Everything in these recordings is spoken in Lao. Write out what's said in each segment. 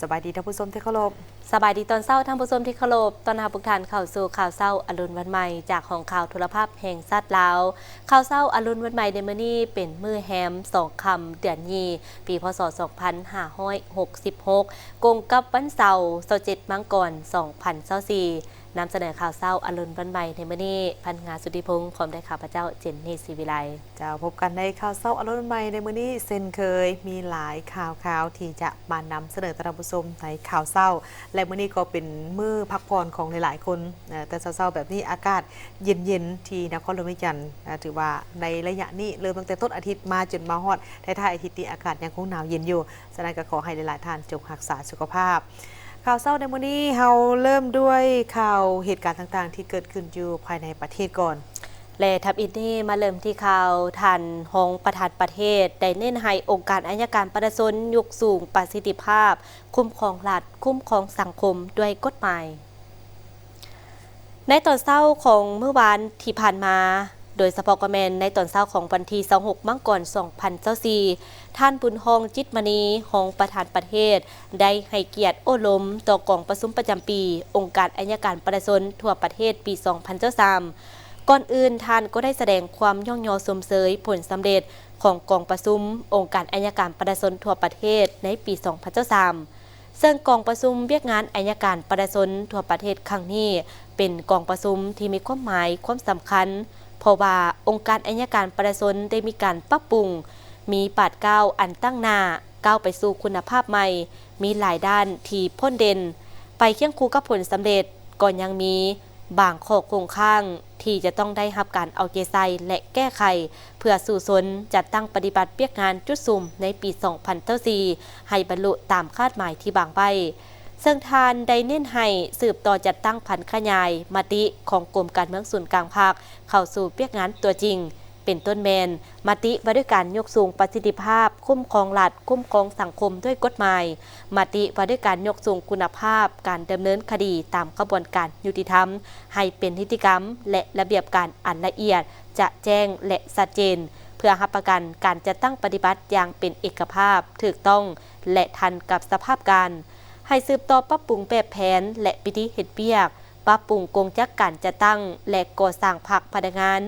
ສະບາຍດີທ່ານຜູ້ຊົມທີ່ເຄົາລົບ. ສະບາຍດີຕອນເຊົ້າທ່ານຜູ້ຊົມທີ່ເຄົາລົບ. ຕ້ອນຮັບທຸກທ່ານເຂົ້າສູ່ຂ່າວເຊົ້າອະລຸນວັນໃໝ່ ຈາກຫ້ອງຂ່າວໂທລະພາບແຫ່ງຊາດລາວ. ຂ່າວເຊົ້າອະລຸນວັນໃໝ່ໃນມື້ນີ້ເປັນມື້ແຮມສອງຄ່ຳ ເດືອນຍີ່ ປີ ພ.ສ. ສອງພັນຫ້າຮ້ອຍຫົກສິບຫົກ ກົງກັບວັນເສົາ ຊາວເຈັດ ມັງກອນ ສອງພັນຊາວສີ່. ນຳສະເໜີຂ່າວເຊົ້າອະລຸນວັນໃໝ່ໃນມື້ນີ້ ພັນງາ ສຸດທິພົງ ພ້ອມດ້ວຍຂ້າພະເຈົ້າ ເຈນນີ ສີວິໄລ. ເຈົ້າ, ພົບກັນໃນຂ່າວເຊົ້າອະລຸນໃໝ່ໃນມື້ນີ້ເຊັ່ນເຄີຍ, ມີຫຼາຍຂ່າວຄາວທີ່ຈະມານຳສະເໜີທ່ານຜູ້ຊົມໃນຂ່າວເຊົ້າ ແລະ ມື້ນີ້ກໍເປັນມື້ພັກຜ່ອນຂອງຫຼາຍໆຄົນ. ເອີ ແຕ່ເຊົ້າໆແບບນີ້ອາກາດເຢັນໆ ທີ່ນະຄອນຫຼວງວຽງຈັນ, ເອີ ຖືວ່າໃນໄລຍະນີ້ເລີ່ມຕັ້ງແຕ່ຕົ້ນອາທິດມາຈົນມາຮອດທ້າຍໆອາທິດນີ້ ອາກາດຍັງຄົງໜາວເຢັນຢູ່. ສະນັ້ນກໍຂໍໃຫ້ຫຼາຍໆທ່ານຈົ່ງຮັກສາສຸຂະພາບ. ຂ່າວເຊົ້າໃນມື້ນີ້ເຮົາເລີ່ມດ້ວຍຂ່າວເຫດການຕ່າງໆທີ່ເກີດຂຶ້ນຢູ່ພາຍໃນປະເທດກ່ອນ. ແລະ ທຳອິດນີ້ມາເລີ່ມທີ່ຂ່າວ ທ່ານຮອງປະທານປະເທດໄດ້ເນັ້ນໃຫ້ອົງການໄອຍະການປະຊາຊົນຍົກສູງປະສິດທິພາບຄຸ້ມຄອງລັດ, ຄຸ້ມຄອງສັງຄົມດ້ວຍກົດໝາຍ. ໃນຕອນເຊົ້າຂອງມື້ວານທີ່ຜ່ານມາ, ໂດຍສະເພາະກໍແມ່ນໃນຕອນເຊົ້າຂອງວັນທີຊາວຫົກ ມັງກອນ ສອງພັນຊາວສີ່, ທ່ານ ບຸນຮອງ ຈິດມະນີ ຮອງປະທານປະເທດ ໄດ້ໃຫ້ກຽດໂອ້ລົມຕໍ່ກອງປະຊຸມປະຈຳປີອົງການໄອຍະການປະຊາຊົນທົ່ວປະເທດປີສອງພັນຊາວສາມ. ກ່ອນອື່ນທ່ານກໍໄດ້ສະແດງຄວາມຍ້ອງຍໍຊົມເຊີຍຜົນສຳເລັດຂອງກອງປະຊຸມອົງການໄອຍະການປະຊາຊົນທົ່ວປະເທດໃນປີສອງພັນຊາວສາມ ເຊິ່ງກອງປະຊຸມວຽກງານໄອຍະການປະຊາຊົນທົ່ວປະເທດຄັ້ງນີ້ ເປັນກອງປະຊຸມທີ່ມີຄວາມໝາຍຄວາມສຳຄັນ ເພາະວ່າອົງການໄອຍະການປະຊາຊົນໄດ້ມີການປັບປຸງ, ມີບາດກ້າວອັນຕັ້ງໜ້າ ກ້າວໄປສູ່ຄຸນນະພາບໃໝ່, ມີຫຼາຍດ້ານທີ່ພົ້ນເດັ່ນ. ໄປຄຽງຄູ່ກັບຜົນສຳເລັດ ກໍຍັງມີບາງຂໍ້ຄົງຄ້າງທີ່ຈະຕ້ອງໄດ້ຮັບການເອົາໃຈໃສ່ ແລະ ແກ້ໄຂ ເພື່ອສູ້ຊົນຈັດຕັ້ງປະຕິບັດວຽກງານຈຸດສຸມໃນປີສອງພັນຊາວສີ່ ໃຫ້ບັນລຸຕາມຄາດໝາຍທີ່ວາງໄວ້. ເຊິ່ງທ່ານໄດ້ເນັ້ນໃຫ້ສືບຕໍ່ຈັດຕັ້ງຜັນຂະຫຍາຍມະຕິຂອງກົມການເມືອງສູນກາງພັກເຂົ້າສູ່ວຽກງານຕົວຈິງ, ເປັນຕົ້ນແມ່ນ ມະຕິວ່າດ້ວຍການຍົກສູງປະສິດທິພາບຄຸ້ມຄອງລັດ, ຄຸ້ມຄອງສັງຄົມດ້ວຍກົດໝາຍ, ມະຕິວ່າດ້ວຍການຍົກສູງຄຸນນະພາບການດຳເນີນຄະດີຕາມຂະບວນການຍຸຕິທຳ ໃຫ້ເປັນນິຕິກຳ ແລະ ລະບຽບການອັນລະອຽດ, ຈະແຈ້ງ ແລະ ຊັດເຈນ, ເພື່ອຮັບປະກັນການຈັດຕັ້ງປະຕິບັດຢ່າງເປັນເອກະພາບ, ຖືກຕ້ອງ ແລະ ທັນກັບສະພາບການ. ໃຫ້ສືບຕໍ່ປັບປຸງແບບແຜນ ແລະ ວິທີເຮັດວຽກ, ປັບປຸງກົງຈັກການຈັດຕັ້ງ ແລະ ກໍ່ສ້າງພັກພະນັກງານ,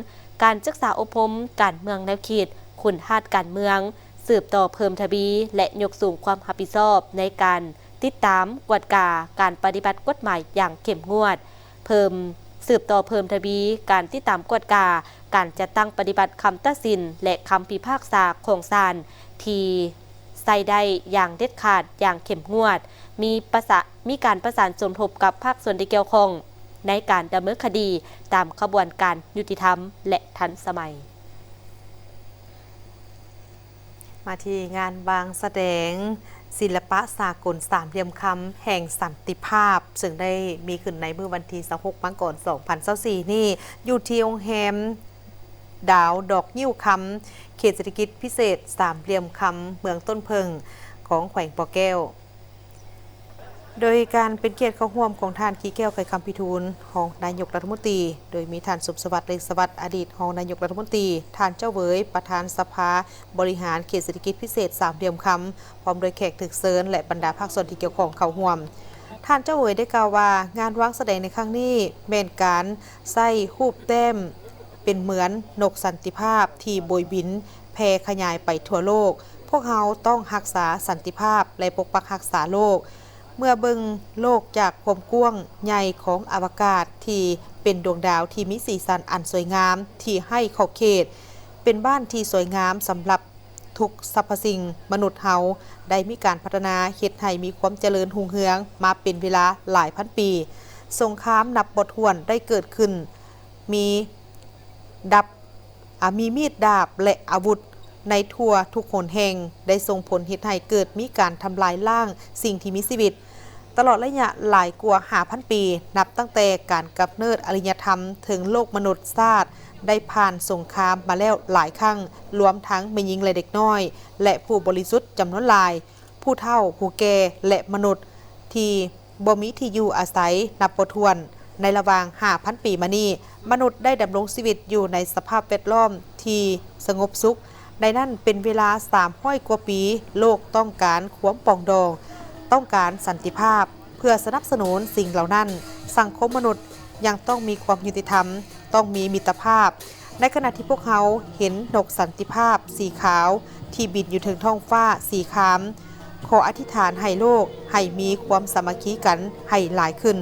ການສຶກສາອົບຮົມ, ການເມືອງແນວຄິດ, ຄຸນທາດການເມືອງ, ສືບຕໍ່ເພີ່ມທະວີ ແລະ ຍົກສູງຄວາມຮັບຜິດຊອບໃນການຕິດຕາມ, ກວດກາການປະຕິບັດກົດໝາຍຢ່າງເຂັ້ມງວດ, ເພີ່ມ, ສືບຕໍ່ເພີ່ມທະວີການຕິດຕາມກວດກາການຈັດຕັ້ງປະຕິບັດຄຳຕັດສິນ ແລະ ຄຳພິພາກສາຂອງສານ ທີ່ໃຊ້ໄດ້ຢ່າງເດັດຂາດ, ຢ່າງເຂັ້ມງວດ, ມີປະສາ, ມີການປະສານສົມທົບກັບພາກສ່ວນທີ່ກ່ຽວຂ້ອງໃນການດຳເນີນຄະດີຕາມຂະບວນການຍຸຕິທຳ ແລະ ທັນສະໄໝ. ມາທີ່ງານວາງສະແດງສິລະປະສາກົນສາມຫຼ່ຽມຄຳແຫ່ງສັນຕິພາບ, ເຊິ່ງໄດ້ມີຂຶ້ນໃນມື້ວັນທີຊາວຫົກ ມັງກອນ ສອງພັນຊາວສີ່ນີ້ ຢູ່ທີ່ໂຮງແຮມດາວດອກງິ້ວຄຳ, ເຂດເສດຖະກິດພິເສດສາມຫຼ່ຽມຄຳ ເມືອງຕົ້ນເຜິ້ງ ຂອງແຂວງບໍ່ແກ້ວ. ໂດຍການເປັນກຽດເຂົ້າຮ່ວມຂອງທ່ານ ຂີ້ແກ້ວ ໄຂຄຳພິທູນ ຮອງນາຍົກລັດຖະມົນຕີ, ໂດຍມີທ່ານ ສົມສະຫວັດ ເລັງສະຫວັດ ອະດີດຮອງນາຍົກລັດຖະມົນຕີ, ທ່ານ ເຈົ້າເຫວີຍ ປະທານສະພາບໍລິຫານເຂດເສດຖະກິດພິເສດສາມຫຼ່ຽມຄຳ, ພ້ອມດ້ວຍແຂກຖືກເຊີນ ແລະ ບັນດາພາກສ່ວນທີ່ກ່ຽວຂ້ອງເຂົ້າຮ່ວມ. ທ່ານ ເຈົ້າເຫວີຍ ໄດ້ກ່າວວ່າ ງານວາງສະແດງໃນຄັ້ງນີ້ແມ່ນການໃຊ້ຮູບແຕ້ມ ເປັນເໝືອນນົກສັນຕິພາບທີ່ໂບຍບິນແຜ່ຂະຫຍາຍໄປທົ່ວໂລກ. ພວກເຮົາຕ້ອງຮັກສາສັນຕິພາບ ແລະ ປົກປັກຮັກສາໂລກ. ເມື່ອເບິ່ງໂລກຈາກຄວາມກວ້າງໃຫຍ່ຂອງອະວະກາດ ທີ່ເປັນດວງດາວທີ່ມີສີສັນອັນສວຍງາມທີ່ໄຮ້ຂອບເຂດ, ເປັນບ້ານທີ່ສວຍງາມສຳລັບທຸກສັບພະສິ່ງ, ມະນຸດເຮົາໄດ້ມີການພັດທະນາເຮັດໃຫ້ມີຄວາມຈະເລີນຮຸ່ງເຮືອງມາເປັນເວລາຫຼາຍພັນປີ. ສົງຄາມນັບບໍ່ຖ້ວນໄດ້ເກີດຂຶ້ນ, ມີດັບ ອາ ມີມີດດາບ ແລະ ອາວຸດໃນທົ່ວທຸກຫົນແຫ່ງ ໄດ້ສົ່ງຜົນເຮັດໃຫ້ເກີດມີການທຳລາຍລ້າງສິ່ງທີ່ມີຊີວິດ. ຕະຫຼອດໄລຍະຫຼາຍກວ່າຫ້າພັນປີ, ນັບຕັ້ງແຕ່ການກຳເນີດອາລິຍະທຳເທິງໂລກມະນຸດຊາດ ໄດ້ຜ່ານສົງຄາມມາແລ້ວຫຼາຍຄັ້ງ, ລວມທັງແມ່ຍິງ ແລະ ເດັກນ້ອຍ ແລະ ຜູ້ບໍລິສຸດຈຳນວນຫຼາຍ, ຜູ້ເຖົ້າ, ຜູ້ແກ່ ແລະ ມະນຸດທີ່ ບໍ່ມີທີ່ຢູ່ອາໄສນັບບໍ່ຖ້ວນ. ໃນລະຫວ່າງຫ້າພັນປີມານີ້, ມະນຸດໄດ້ດຳລົງຊີວິດຢູ່ໃນສະພາບແວດລ້ອມທີ່ສະຫງົບສຸກ. ໃນນັ້ນເປັນເວລາສາມຮ້ອຍກວ່າປີ, ໂລກຕ້ອງການຄວາມປອງດອງ, ຕ້ອງການສັນຕິພາບ. ເພື່ອສະໜັບສະໜູນສິ່ງເຫຼົ່ານັ້ນ, ສັງຄົມມະນຸດຍັງຕ້ອງມີຄວາມຍຸຕິທຳ, ຕ້ອງມີມິດຕະພາບ. ໃນຂະນະທີ່ພວກເຮົາເຫັນນົກສັນຕິພາບສີຂາວທີ່ບິນຢູ່ເທິງທ້ອງຟ້າສີຄາມ, ຂໍອະທິຖານໃຫ້ໂລກໃຫ້ມີຄວາມສາມັກຄີກັນໃຫ້ຫຼາຍຂຶ້ນ.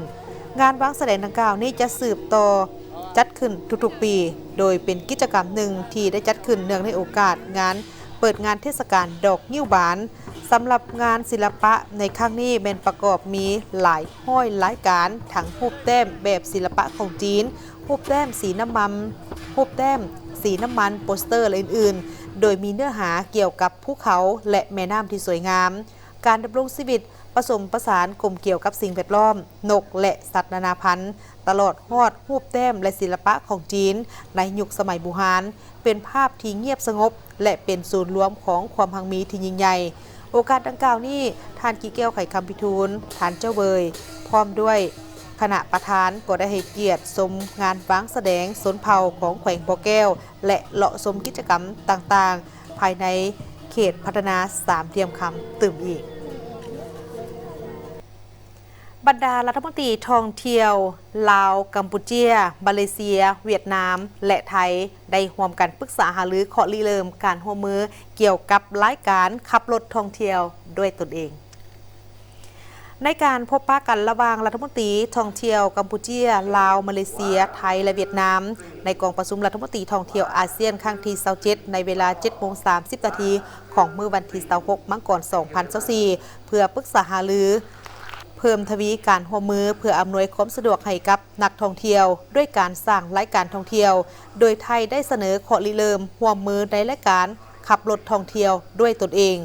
ງານວາງສະແດງດັ່ງກ່າວນີ້ຈະສືບຕໍ່ຈັດຂຶ້ນທຸກໆປີ, ໂດຍເປັນກິດຈະກຳໜຶ່ງທີ່ໄດ້ຈັດຂຶ້ນເນື່ອງໃນໂອກາດງານເປີດງານເທດສະການດອກງິ້ວບານ. ສຳລັບງານສິລະປະໃນຄັ້ງນີ້ແມ່ນປະກອບມີຫຼາຍຮ້ອຍລາຍການ, ທັງຮູບແຕ້ມແບບສິລະປະຂອງຈີນ, ຮູບແຕ້ມສີນ້ຳມັນ, ຮູບແຕ້ມສີນ້ຳມັນ, ໂປສເຕີ ແລະ ອື່ນໆ, ໂດຍມີເນື້ອຫາກ່ຽວກັບພູເຂົາ ແລະ ແມ່ນ້ຳທີ່ສວຍງາມ, ການດຳລົງຊີວິດປະສົມປະສານກົມກ່ຽວກັບສິ່ງແວດລ້ອມ, ນົກ ແລະ ສັດນານາພັນ, ຕະຫຼອດຮອດຮູບແຕ້ມ ແລະ ສິລະປະຂອງຈີນໃນຍຸກສະໄໝບູຮານ, ເປັນພາບທີ່ງຽບສະຫງົບ ແລະ ເປັນສູນລວມຂອງຄວາມຮັ່ງມີທີ່ຍິ່ງໃຫຍ່. ໂອກາດດັ່ງກ່າວນີ້, ທ່ານ ກີແກ້ວ ໄຂຄຳພິທູນ, ທ່ານ ເຈົ້າເວີຍ ພ້ອມດ້ວຍຄະນະປະທານ ກໍໄດ້ໃຫ້ກຽດຊົມງານວາງສະແດງຊົນເຜົ່າຂອງແຂວງບໍ່ແກ້ວ ແລະ ເລາະຊົມກິດຈະກຳຕ່າງໆ ພາຍໃນເຂດພັດທະນາສາມຫຼ່ຽມຄຳຕື່ມອີກ. ບັນດາລັດຖະມົນຕີທ່ອງທ່ຽວລາວ, ກຳປູເຈຍ, ມາເລເຊຍ, ຫວຽດນາມ ແລະ ໄທ ໄດ້ຮ່ວມກັນປຶກສາຫາລືເຄາະລິເລີ່ມການຮ່ວມມືກ່ຽວກັບລາຍການຂັບລົດທ່ອງທ່ຽວດ້ວຍຕົນເອງ. ໃນການພົບປະກັນລະຫວ່າງລັດຖະມົນຕີທ່ອງທ່ຽວກຳປູເຈຍ, ລາວ, ມາເລເຊຍ, ໄທ ແລະ ຫວຽດນາມ ໃນກອງປະຊຸມລັດຖະມົນຕີທ່ອງທ່ຽວອາຊຽນຄັ້ງທີຊາວເຈັດ ໃນເວລາເຈັດໂມງສາມສິບນາທີຂອງມື້ວັນທີຊາວຫົກ ມັງກອນ ສອງພັນຊາວສີ່ ເພື່ອປຶກສາຫາລືເພີ່ມທະວີການຮ່ວມມືເພື່ອອຳນວຍຄວາມສະດວກໃຫ້ກັບ ນັກທ່ອງທ່ຽວດ້ວຍການສ້າງລາຍການທ່ອງທ່ຽວ, ໂດຍໄທໄດ້ສະເໜີເຄາະລິເລີ່ມຮ່ວມມືໃນລາຍການຂັບລົດທ່ອງທ່ຽວດ້ວຍຕົນເອງ.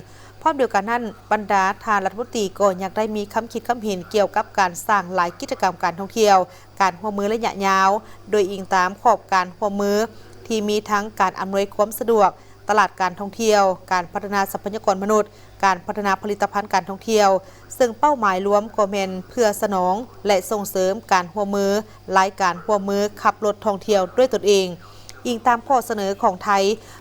ພ້ອມດຽວກັນນັ້ນ, ບັນດາທ່ານລັດຖະມົນຕີກໍຍັງໄດ້ມີຄຳຄິດຄຳເຫັນກ່ຽວກັບການສ້າງຫຼາຍກິດຈະກຳການທ່ອງທ່ຽວ, ການຮ່ວມມືໄລຍະຍາວ, ໂດຍອີງຕາມຂອບການຮ່ວມມືທີ່ມີທັງການອຳນວຍຄວາມສະດວກ, ຕະຫຼາດການທ່ອງທ່ຽວ, ການພັດທະນາຊັບພະຍາກອນມະນຸດ, ການພັດທະນາຜະລິດຕະພັນການທ່ອງທ່ຽວ, ເຊິ່ງເປົ້າໝາຍລວມກໍແມ່ນເພື່ອສະໜອງ ແລະ ສົ່ງເສີມການຮ່ວມມື, ລາຍການຮ່ວມມືຂັບລົດທ່ອງທ່ຽວດ້ວຍຕົນເອງ, ອີງຕາມຂໍ້ສະເໜີຂອງໄທ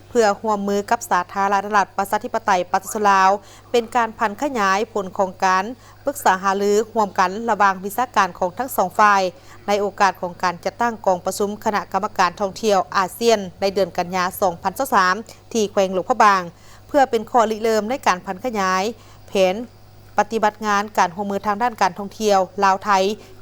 ເພື່ອຮ່ວມມືກັບສາທາລະນະລັດປະຊາທິປະໄຕປະຊາຊົນລາວ, ເປັນການຜັນຂະຫຍາຍຜົນຂອງການປຶກສາຫາລືຮ່ວມກັນລະຫວ່າງວິຊາການຂອງທັງສອງຝ່າຍ ໃນໂອກາດຂອງການຈັດຕັ້ງກອງປະຊຸມຄະນະກຳມະການທ່ອງທ່ຽວອາຊຽນໃນເດືອນກັນຍາ ສອງພັນຊາວສາມ ທີ່ແຂວງຫຼວງພະບາງ. ເພື່ອເປັນຂໍ້ລິເລີ່ມໃນການຜັນຂະຫຍາຍແຜນປະຕິບັດງານການຮ່ວມມືທາງດ້ານການທ່ອງທ່ຽວລາວ-ໄທ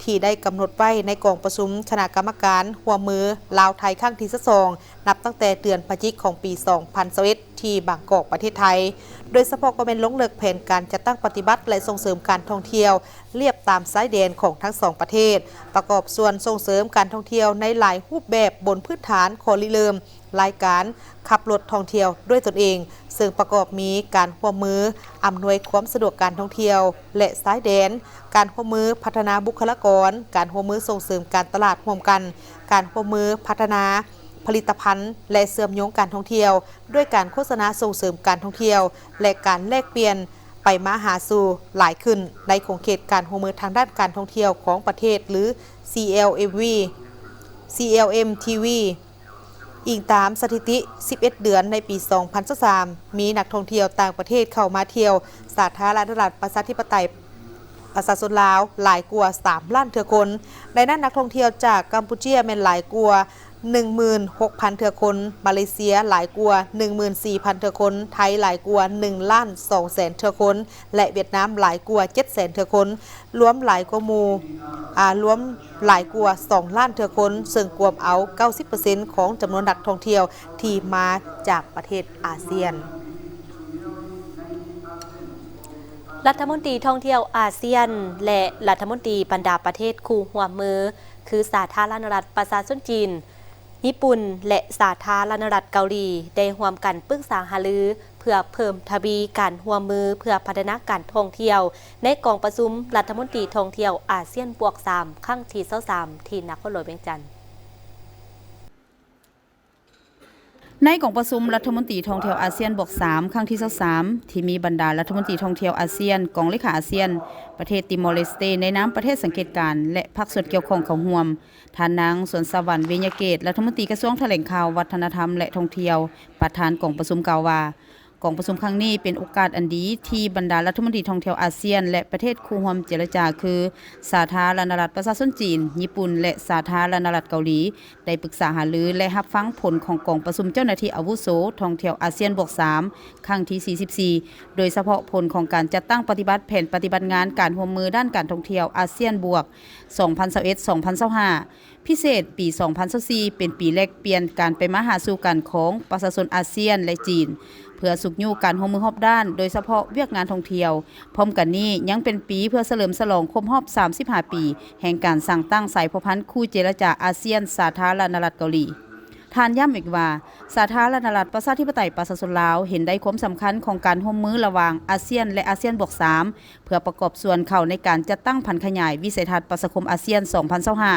ທີ່ໄດ້ກຳນົດໄວ້ໃນກອງປະຊຸມຄະນະກຳມະການຮ່ວມມືລາວ-ໄທຄັ້ງທີຊາວສອງ ນັບຕັ້ງແຕ່ເດືອນພະຈິກຂອງປີສອງພັນຊາວເອັດ ທີ່ບາງກອກ ປະເທດໄທ, ໂດຍສະເພາະກໍແມ່ນລົງເລິກແຜນການຈັດຕັ້ງປະຕິບັດ ແລະ ສົ່ງເສີມການທ່ອງທ່ຽວລຽບຕາມຊາຍແດນຂອງທັງສອງປະເທດ, ປະກອບສ່ວນສົ່ງເສີມການທ່ອງທ່ຽວໃນຫຼາຍຮູບແບບບົນພື້ນຖານຂໍ້ລິເລີ່ມ ລາຍການຂັບລົດທ່ອງທ່ຽວດ້ວຍຕົນເອງ, ເຊິ່ງປະກອບມີການຮ່ວມມືອຳນວຍຄວາມສະດວກການທ່ອງທ່ຽວ ແລະ ຊາຍແດນ, ການຮ່ວມມືພັດທະນາບຸກຄະລາກອນ, ການຮ່ວມມືສົ່ງເສີມການຕະຫຼາດຮ່ວມກັນ, ການຮ່ວມມືພັດທະນາຜະລິດຕະພັນ ແລະ ເຊື່ອມໂຍງການທ່ອງທ່ຽວ ດ້ວຍການໂຄສະນາສົ່ງເສີມການທ່ອງທ່ຽວ ແລະ ການແລກປ່ຽນໄປມາຫາສູ່ຫຼາຍຂຶ້ນ ໃນຂົງເຂດການຮ່ວມມືທາງດ້ານການທ່ອງທ່ຽວຂອງປະເທດ ຫຼື CLMV CLMTV. ອີງຕາມສະຖິຕິ ສິບເອັດເດືອນໃນປີສອງພັນຊາວສາມ ມີນັກທ່ອງທ່ຽວຕ່າງປະເທດເຂົ້າມາທ່ຽວສາທາລະນະລັດປະຊາທິປະໄຕປະຊາຊົນລາວຫຼາຍກວ່າສາມລ້ານເທື່ອຄົນ. ໃນນັ້ນ, ນັກທ່ອງທ່ຽວຈາກກຳປູເຈຍແມ່ນຫຼາຍກວ່າໜຶ່ງໝື່ນຫົກພັນເທື່ອຄົນ, ມາເລເຊຍຫຼາຍກວ່າໜຶ່ງໝື່ນສີ່ພັນເທື່ອຄົນ, ໄທຫຼາຍກວ່າໜຶ່ງລ້ານສອງແສນເທື່ອຄົນ ແລະ ຫວຽດນາມຫຼາຍກວ່າເຈັດແສນເທື່ອຄົນ. ລວມຫຼາຍກວ່າໝູ່ ອາ ລວມຫຼາຍກວ່າສອງລ້ານເທື່ອຄົນ, ເຊິ່ງກວມເອົາເກົ້າສິບເປີເຊັນຂອງຈຳນວນນັກທ່ອງທ່ຽວທີ່ມາຈາກປະເທດອາຊຽນ. ລັດຖະມົນຕີທ່ອງທ່ຽວອາຊຽນ ແລະ ລັດຖະມົນຕີບັນດາປະເທດຄູ່ຮ່ວມມື ຄື ສາທາລະນະລັດປະຊາຊົນຈີນ, ຍີ່ປຸ່ນ ແລະ ສາທາລະນະລັດເກົາຫຼີ ໄດ້ຮ່ວມກັນປຶກສາຫາລື ເພື່ອເພີ່ມທະວີການຮ່ວມມືເພື່ອພັດທະນາການທ່ອງທ່ຽວ ໃນກອງປະຊຸມລັດຖະມົນຕີທ່ອງທ່ຽວອາຊຽນບວກສາມ ຄັ້ງທີຊາວສາມ ທີ່ນະຄອນຫຼວງວຽງຈັນ. ໃນກອງປະຊຸມລັດຖະມົນຕີທ່ອງທ່ຽວອາຊຽນບວກສາມ ຄັ້ງທີຊາວສາມ ທີ່ມີບັນດາລັດຖະມົນຕີທ່ອງທ່ຽວອາຊຽນ, ກອງເລຂາອາຊຽນ, ປະເທດຕີມໍເລສເຕ ໃນນາມປະເທດສັງເກດການ ແລະ ພາກສ່ວນກ່ຽວຂ້ອງເຂົ້າຮ່ວມ, ທ່ານນາງ ສວນສະຫວັນ ວິຍະເກດ ລັດຖະມົນຕີກະຊວງຖະແຫຼງຂ່າວ, ວັດທະນະທຳ ແລະ ທ່ອງທ່ຽວ ປະທານກອງປະຊຸມກ່າວວ່າ, ກ ກອງປະຊຸມຄັ້ງນີ້ເປັນໂອກາດອັນດີທີ່ບັນດາລັດຖະມົນຕີທ່ອງທ່ຽວອາຊຽນ ແລະ ປະເທດຄູ່ຮ່ວມເຈລະຈາ ຄື ສາທາລະນະລັດປະຊາຊົນຈີນ, ຍີ່ປຸ່ນ ແລະ ສາທາລະນະລັດເກົາຫຼີ ໄດ້ປຶກສາຫາລື ແລະ ຮັບຟັງຜົນຂອງກອງປະຊຸມເຈົ້າໜ້າທີ່ອາວຸໂສທ່ອງທ່ຽວອາຊຽນບວກສາມ ຄັ້ງທີສີ່ສິບສີ່ ໂດຍສະເພາະຜົນຂອງການຈັດຕັ້ງປະຕິບັດແຜນປະຕິບັດງານການຮ່ວມມືດ້ານການທ່ອງທ່ຽວອາຊຽນບວກ ສອງພັນຊາວເອັດ ສອງພັນຊາວຫ້າ ພິເສດປີສອງພັນຊາວສີ່ ເປັນປີແລກປ່ຽນການໄປມາຫາສູ່ກັນຂອງປະຊາຊົນອາຊຽນ ແລະ ຈີນ ເພື່ອຊຸກຍູ້ການຮ່ວມມືຮອບດ້ານ ໂດຍສະເພາະວຽກງານທ່ອງທ່ຽວ. ພ້ອມກັນນີ້ຍັງເປັນປີເພື່ອສະເຫຼີມສະຫຼອງຄົບຮອບສາມສິບຫ້າປີ ແຫ່ງການສ້າງຕັ້ງສາຍພົວພັນຄູ່ເຈລະຈາອາຊຽນ ສາທາລະນະລັດເກົາຫຼີ. ທ່ານຢ້ຳອີກວ່າ ສາທາລະນະລັດປະຊາທິປະໄຕປະຊາຊົນລາວເຫັນໄດ້ຄວາມສຳຄັນຂອງການຮ່ວມມືລະຫວ່າງອາຊຽນ ແລະ ອາຊຽນບວກສາມ ເພື່ອປະກອບສ່ວນເຂົ້າໃນການຈັດຕັ້ງຜັນຂະຫຍາຍວິໄສທັດປະຊາຄົມອາຊຽນສອງພັນຊາວຫ້າ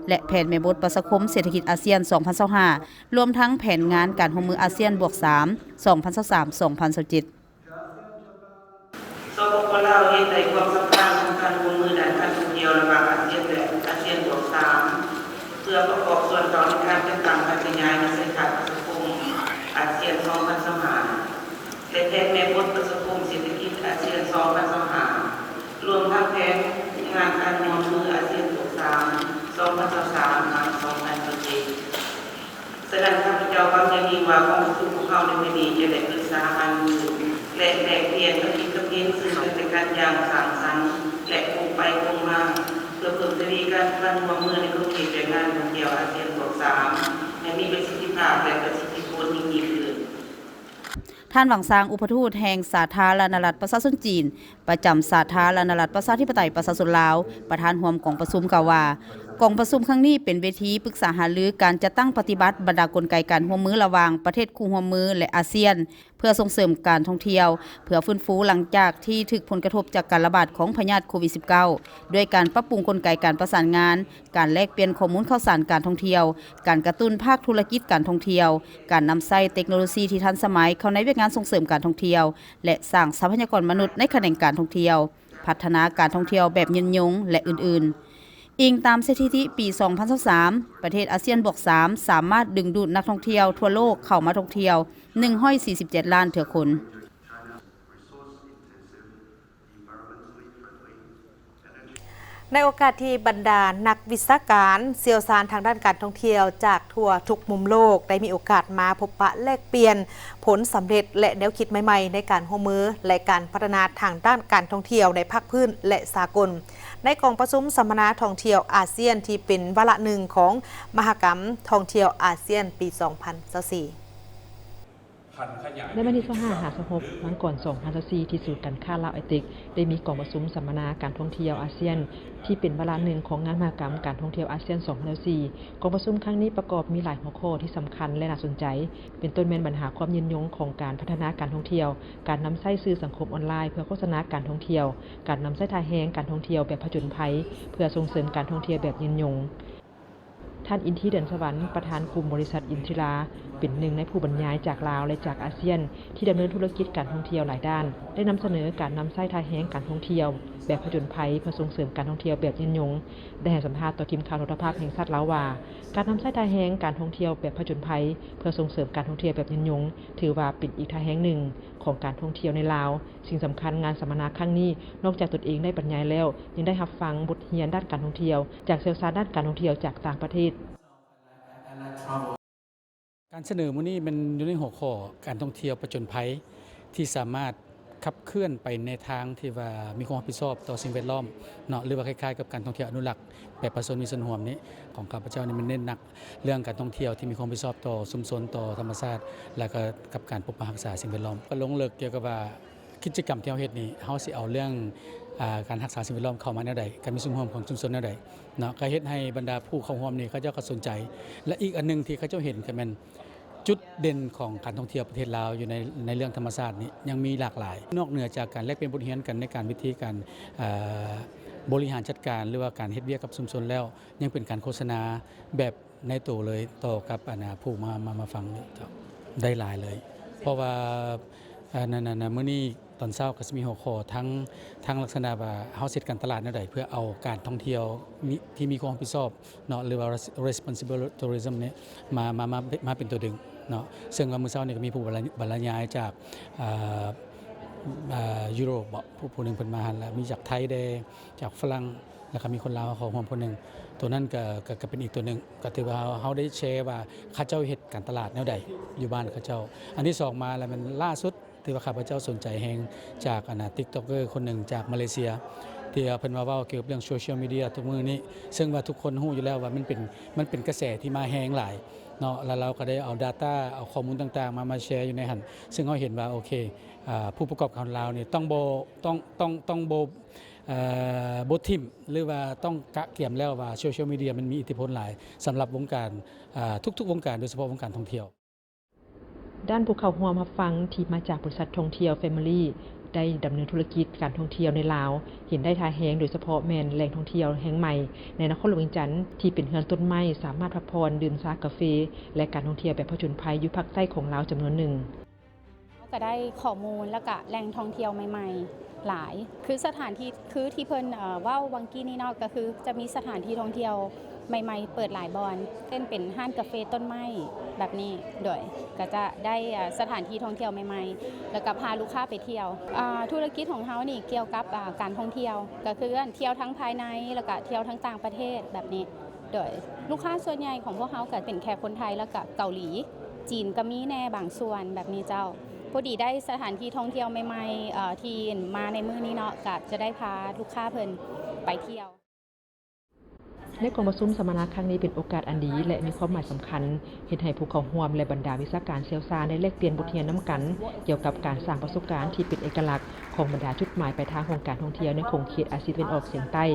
ແລະ ແຜນແມ່ບົດປະຊາຄົມເສດຖະກິດອາຊຽນສອງພັນຊາວຫ້າ ລວມທັງແຜນງານການຮ່ວມມືອາຊຽນບວກສາມ ສອງພັນຊາວສາມ ສອງພັນຊາວເຈັດ. ສປປ ລາວ ເຫັນໃນຄວາມສຳຄັນຂອງການຮ່ວມມືດ້ານການທ່ອງທ່ຽວລະຫວ່າງອາຊຽນ ແລະ ອາຊຽນບວກສາມ ເພື່ອປະກອບສ່ວນເຂົ້າໃນການຈັດຕັ້ງຜັນຂະຫຍາຍວິໄສທັດປະຊາຄົມອາຊຽນສອງພັນຊາວຫ້າ ແລະ ແຜນແມ່ບົດປະຊາຄົມເສດຖະກິດອາຊຽນສອງພັນຊາວຫ້າ ລວມທັງແຜນງານການຮ່ວມມືອາຊຽນບວກສາມ ສອງພັນຊາວສາມ ຫາ ສອງພັນຊາວເຈັດ. ສະນັ້ນ ຂ້າພະເຈົ້າຫວັງຢ່າງຍິ່ງວ່າກອງປະຊຸມຂອງເຮົາໃນມື້ນີ້ຈະໄດ້ປຶກສາຫາລື ແລະ ແລກປ່ຽນຄຳຄິດຄຳເຫັນເຊິ່ງກັນແລະກັນຢ່າງສ້າງສັນ ແລະ ກົງໄປກົງມາ ເພື່ອເພີ່ມທະວີການຮ່ວມມືໃນຂົງເຂດວຽກງານທ່ອງທ່ຽວອາຊຽນບວກສາມ ໃຫ້ມີປະສິດທິພາບ ແລະ ປະສິດທິຜົນຍິ່ງໆຂຶ້ນ. ທ່ານ ຫວັງຊາງ ອຸປະທູດແຫ່ງສາທາລະນະລັດປະຊາຊົນຈີນ ປະຈຳສາທາລະນະລັດປະຊາທິປະໄຕປະຊາຊົນລາວ, ປະທານຮ່ວມກອງປະຊຸມ ກ່າວວ່າ ກອງປະຊຸມຄັ້ງນີ້ເປັນເວທີປຶກສາຫາລືການຈັດຕັ້ງປະຕິບັດບັນດາກົນໄກການຮ່ວມມືລະຫວ່າງປະເທດຄູ່ຮ່ວມມື ແລະ ອາຊຽນ ເພື່ອສົ່ງເສີມການທ່ອງທ່ຽວ ເພື່ອຟື້ນຟູຫຼັງຈາກທີ່ຖືກຜົນກະທົບຈາກການລະບາດຂອງພະຍາດໂຄວິດສິບເກົ້າ ດ້ວຍການປັບປຸງກົນໄກການປະສານງານ, ການແລກປ່ຽນຂໍ້ມູນຂ່າວສານການທ່ອງທ່ຽວ, ການກະຕຸ້ນພາກທຸລະກິດການທ່ອງທ່ຽວ, ການນຳໃຊ້ເຕັກໂນໂລຊີທີ່ທັນສະໄໝເຂົ້າໃນວຽກງານສົ່ງເສີມການທ່ອງທ່ຽວ ແລະ ສ້າງຊັບພະຍາກອນມະນຸດໃນຂະແໜງການທ່ອງທ່ຽວ, ພັດທະນາການທ່ອງທ່ຽວແບບຍືນຍົງ ແລະ ອື່ນໆ. ອີງຕາມສະຖິຕິປີສອງພັນຊາວສາມ ປະເທດອາຊຽນບວກສາມ ສາມາດດຶງດູດນັກທ່ອງທ່ຽວທົ່ວໂລກເຂົ້າມາທ່ອງທ່ຽວໜຶ່ງຮ້ອຍສີ່ສິບເຈັດລ້ານເທື່ອຄົນ. ໃນໂອກາດທີ່ບັນດານັກວິຊາການ, ຊ່ຽວຊານທາງດ້ານການທ່ອງທ່ຽວຈາກທົ່ວທຸກມຸມໂລກ ໄດ້ມີໂອກາດມາພົບປະແລກປ່ຽນຜົນສຳເລັດ ແລະ ແນວຄິດໃໝ່ໆໃນການຮ່ວມມື ແລະ ການພັດທະນາທາງດ້ານການທ່ອງທ່ຽວໃນພາກພື້ນ ແລະ ສາກົນ ໃນກອງປະຊຸມສຳມະນາທ່ອງທ່ຽວອາຊຽນ ທີ່ເປັນວາລະໜຶ່ງຂອງມະຫະກຳທ່ອງທ່ຽວອາຊຽນປີສອງພັນຊາວສີ່. ໃນວັນທີຊາວຫ້າ ຫາ ຊາວຫົກ ມັງກອນ ສອງພັນຊາວສີ່ ທີ່ສູນການຄ້າລາວໄອເຕັກ ໄດ້ມີກອງປະຊຸມສຳມະນາການທ່ອງທ່ຽວອາຊຽນ ທີ່ເປັນວາລະໜຶ່ງຂອງງານມະຫະກຳການທ່ອງທ່ຽວອາຊຽນ ສອງພັນຊາວສີ່. ກອງປະຊຸມຄັ້ງນີ້ປະກອບມີຫຼາຍຫົວຂໍ້ທີ່ສຳຄັນ ແລະ ໜ້າສົນໃຈ, ເປັນຕົ້ນແມ່ນບັນຫາຄວາມຍືນຍົງຂອງການພັດທະນາການທ່ອງທ່ຽວ, ການນຳໃຊ້ສື່ສັງຄົມອອນລາຍເພື່ອໂຄສະນາການທ່ອງທ່ຽວ, ການນຳໃຊ້ທ່າແຮງການທ່ອງທ່ຽວແບບຜະຈົນໄພ ເພື່ອສົ່ງເສີມການທ່ອງທ່ຽວແບບຍືນຍົງ. ທ່ານ ອິນທີ ເດືອນສະຫວັນ ປະທານກຸ່ມບໍລິສັດອິນທິລາ ເປັນໜຶ່ງໃນຜູ້ບັນຍາຍຈາກລາວ ແລະ ຈາກອາຊຽນ ທີ່ດຳເນີນທຸລະກິດການທ່ອງທ່ຽວຫຼາຍດ້ານ ໄດ້ນຳສະເໜີການນຳໃຊ້ທ່າແຮງການທ່ອງທ່ຽວແບບຜະຈົນໄພ ເພື່ອສົ່ງເສີມການທ່ອງທ່ຽວແບບຍືນຍົງ, ໄດ້ໃຫ້ສຳພາດຕໍ່ທີມຂ່າວໂທລະພາບແຫ່ງຊາດລາວວ່າ ການນຳໃຊ້ທ່າແຮງການທ່ອງທ່ຽວແບບຜະຈົນໄພ ເພື່ອສົ່ງເສີມການທ່ອງທ່ຽວແບບຍືນຍົງ ຖືວ່າເປັນອີກທ່າແຮງໜຶ່ງຂອງການທ່ອງທ່ຽວໃນລາວ. ສິ່ງສຳຄັນ, ງານສຳມະນາຄັ້ງນີ້ ນອກຈາກຕົນເອງໄດ້ບັນຍາຍແລ້ວ, ຍັງໄດ້ຮັບຟັງບົດຮຽນດ້ານການທ່ອງທ່ຽວ ຈາກຊ່ຽວຊານດ້ານການທ່ອງທ່ຽວຈາກຕ່າງປະເທດ. ການສະເໜີມື້ນີ້ແມ່ນຢູ່ໃນຫົວຂໍ້ການທ່ອງທ່ຽວປະຈົນໄພ ທີ່ສາມາດຂັບເຄື່ອນໄປໃນທາງທີ່ວ່າມີຄວາມຮັບຜິດຊອບຕໍ່ສິ່ງແວດລ້ອມເນາະ ຫຼືວ່າຄ້າຍໆກັບການທ່ອງທ່ຽວອະນຸລັກ ແບບປະຊາຊົນມີສ່ວນຮ່ວມນີ້ ຂອງຂ້າພະເຈົ້ານີ້ ມັນເນັ້ນໜັກເລື່ອງການທ່ອງທ່ຽວທີ່ມີຄວາມຮັບຜິດຊອບຕໍ່ຊຸມຊົນ, ຕໍ່ທຳມະຊາດ ແລ້ວກໍກັບການປົກປັກຮັກສາສິ່ງແວດລ້ອມ. ກໍລົງເລິກກ່ຽວກັບວ່າ ກິດຈະກຳທີ່ເຮົາເຮັດນີ້ ເຮົາຊິເອົາເລື່ອງ ອາ ການຮັກສາສິ່ງແວດລ້ອມເຂົ້າມາແນວໃດ, ການມີສ່ວນຮ່ວມຂອງຊຸມຊົນແນວໃດເນາະ, ກໍເຮັດໃຫ້ບັນດາຜູ້ເຂົ້າຮ່ວມນີ້ ເຂົາເຈົ້າກໍສົນໃຈ ແລະ ອີກອັນໜຶ່ງທີ່ເຂົາເຈົ້າເຫັນກໍແມ່ນ ຈຸດເດັ່ນຂອງການທ່ອງທ່ຽວປະເທດລາວຢູ່ໃນ ໃນເລື່ອງທຳມະຊາດນີ້ຍັງມີຫຼາກຫຼາຍ. ນອກເໜືອຈາກການແລກປ່ຽນບົດຮຽນກັນໃນການ ວິທີການ ເອີ ບໍລິຫານຈັດການ ຫຼືວ່າການເຮັດວຽກກັບຊຸມຊົນແລ້ວ ຍັງເປັນການໂຄສະນາແບບໃນໂຕເລີຍຕໍ່ກັບ ອັນ ຜູ້ມາ ມາ ມາຟັງ ໄດ້ຫຼາຍເລີຍ. ເພາະວ່າ ອັນ ອັນ ອັນ ມື້ນີ້ຕອນເຊົ້າກໍຊິມີຫົວຂໍ້ທັງ ທັງລັກສະນະວ່າເຮົາຊິເຮັດການຕະຫຼາດແນວໃດ ເພື່ອເອົາການທ່ອງທ່ຽວມີ ທີ່ມີຄວາມຮັບຜິດຊອບເນາະ ຫຼືວ່າ responsible tourism ນີ້ມາ ມາ ມາ ມາເປັນຕົວດຶງ ເນາະ ເຊິ່ງວ່າມື້ເຊົ້ານີ້ກໍມີຜູ້ບັນລະ ບັນລະຍາຍຈາກ ເອີ ເອີ ຢູໂຣບເບາະ ຜູ້ ຜູ້ໜຶ່ງເພິ່ນມາຫັ້ນ ແລະ ມີຈາກໄທແດ່ ຈາກຝຣັ່ງ ແລ້ວກໍມີຄົນລາວເຂົ້າຮ່ວມຄົນໜຶ່ງ. ໂຕນັ້ນກໍ ກໍ ກໍເປັນອີກໂຕໜຶ່ງ ກໍຖືວ່າເຮົາ ເຮົາໄດ້ແຊວ່າເຂົາເຈົ້າເຮັດການຕະຫຼາດແນວໃດຢູ່ບ້ານເຂົາເຈົ້າ. ອັນທີສອງມາແລ້ວແມ່ນລ່າສຸດ ຖືວ່າຂ້າພະເຈົ້າສົນໃຈແຮງຈາກ ອັນນ່າ ຕິກຕັອກເກີຄົນໜຶ່ງຈາກມາເລເຊຍ ທີ່ວ່າເພິ່ນມາເວົ້າກ່ຽວກັບເລື່ອງໂຊຊຽວມີເດຍທຸກມື້ນີ້ ເຊິ່ງວ່າທຸກຄົນຮູ້ຢູ່ແລ້ວວ່າມັນເປັນ ມັນເປັນກະແສທີ່ມາແຮງຫຼາຍເນາະ ແລ້ວລາວກໍໄດ້ເອົາດາຕ້າ ເອົາຂໍ້ມູນຕ່າງໆມາ ມາແຊຢູ່ໃນຫັ້ນ ເຊິ່ງເຮົາເຫັນວ່າ ໂອເຄ ອາ ຜູ້ປະກອບການລາວນີ້ຕ້ອງບໍ່ ຕ້ອງ ຕ້ອງ ຕ້ອງບໍ່ ເອີ ບໍ່ຖິ້ມ ຫຼືວ່າຕ້ອງກະກຽມແລ້ວວ່າໂຊຊຽວມີເດຍມັນມີອິດທິພົນຫຼາຍສຳລັບວົງການ ອາ ທຸກໆວົງການ ໂດຍສະເພາະວົງການທ່ອງທ່ຽວ. ດ້ານຜູ້ເຂົ້າຮ່ວມຮັບຟັງທີ່ມາຈາກບໍລິສັດທ່ອງທ່ຽວ Family ໄດ້ດຳເນີນທຸລະກິດການທ່ອງທ່ຽວໃນລາວ ເຫັນໄດ້ທ່າແຮງ ໂດຍສະເພາະແມ່ນແຫຼ່ງທ່ອງທ່ຽວແຫ່ງໃໝ່ໃນນະຄອນຫຼວງວຽງຈັນ ທີ່ເປັນເຮືອນຕົ້ນໄມ້ ສາມາດພັກຜ່ອນ ດື່ມຊາກາເຟ ແລະ ການທ່ອງທ່ຽວແບບຜະຈົນໄພຢູ່ພາກໃຕ້ຂອງລາວຈຳນວນໜຶ່ງ. ເຮົາກໍໄດ້ຂໍ້ມູນ ແລ້ວກະແຫຼ່ງທ່ອງທ່ຽວໃໝ່ໆຫຼາຍ ຄືສະຖານທີ່ ຄືທີ່ເພິ່ນ ເອີ ເວົ້າຫວ່າງກີ້ນີ້ເນາະ ກໍຄືຈະມີສະຖານທີ່ທ່ອງທ່ຽວໃໝ່ໆເປີດຫຼາຍບ່ອນ ເຊັ່ນເປັນຮ້ານກາເຟຕົ້ນໄມ້ແບບນີ້ ໂດຍ ກໍຈະໄດ້ ເອີ ສະຖານທີ່ທ່ອງທ່ຽວໃໝ່ໆ ແລ້ວກໍພາລູກຄ້າໄປທ່ຽວ. ອາ ທຸລະກິດຂອງເຮົານີ້ກ່ຽວກັບ ອາ ການທ່ອງທ່ຽວ ກໍຄືທ່ຽວທັງພາຍໃນ ແລ້ວກໍທ່ຽວທັງຕ່າງປະເທດແບບນີ້. ໂດຍ ລູກຄ້າສ່ວນໃຫຍ່ຂອງພວກເຮົາກໍເປັນແຂກຄົນໄທ ແລ້ວກະເກົາຫຼີ, ຈີນກໍມີແດ່ບາງສ່ວນແບບນີ້ເຈົ້າ. ພໍດີໄດ້ສະຖານທີ່ທ່ອງທ່ຽວໃໝ່ໆ ເອີ ທີ່ມາໃນມື້ນີ້ເນາະ ກະຈະໄດ້ພາລູກຄ້າເພິ່ນໄປທ່ຽວ. ໃນກອງປະຊຸມສຳມະນາຄັ້ງນີ້ເປັນໂອກາດອັນດີ ແລະ ມີຄວາມໝາຍສຳຄັນ ເຮັດໃຫ້ຜູ້ເຂົ້າຮ່ວມ ແລະ ບັນດາວິຊາການຊ່ຽວຊານໄດ້ແລກປ່ຽນບົດຮຽນນຳກັນ ກ່ຽວກັບການສ້າງປະສົບການທີ່ເປັນເອກະລັກ ຂອງບັນດາຈຸດໝາຍປາຍທາງຂອງການທ່ອງທ່ຽວໃນຂົງເຂດອາຊີຕາເວັນອອກສຽງໃຕ້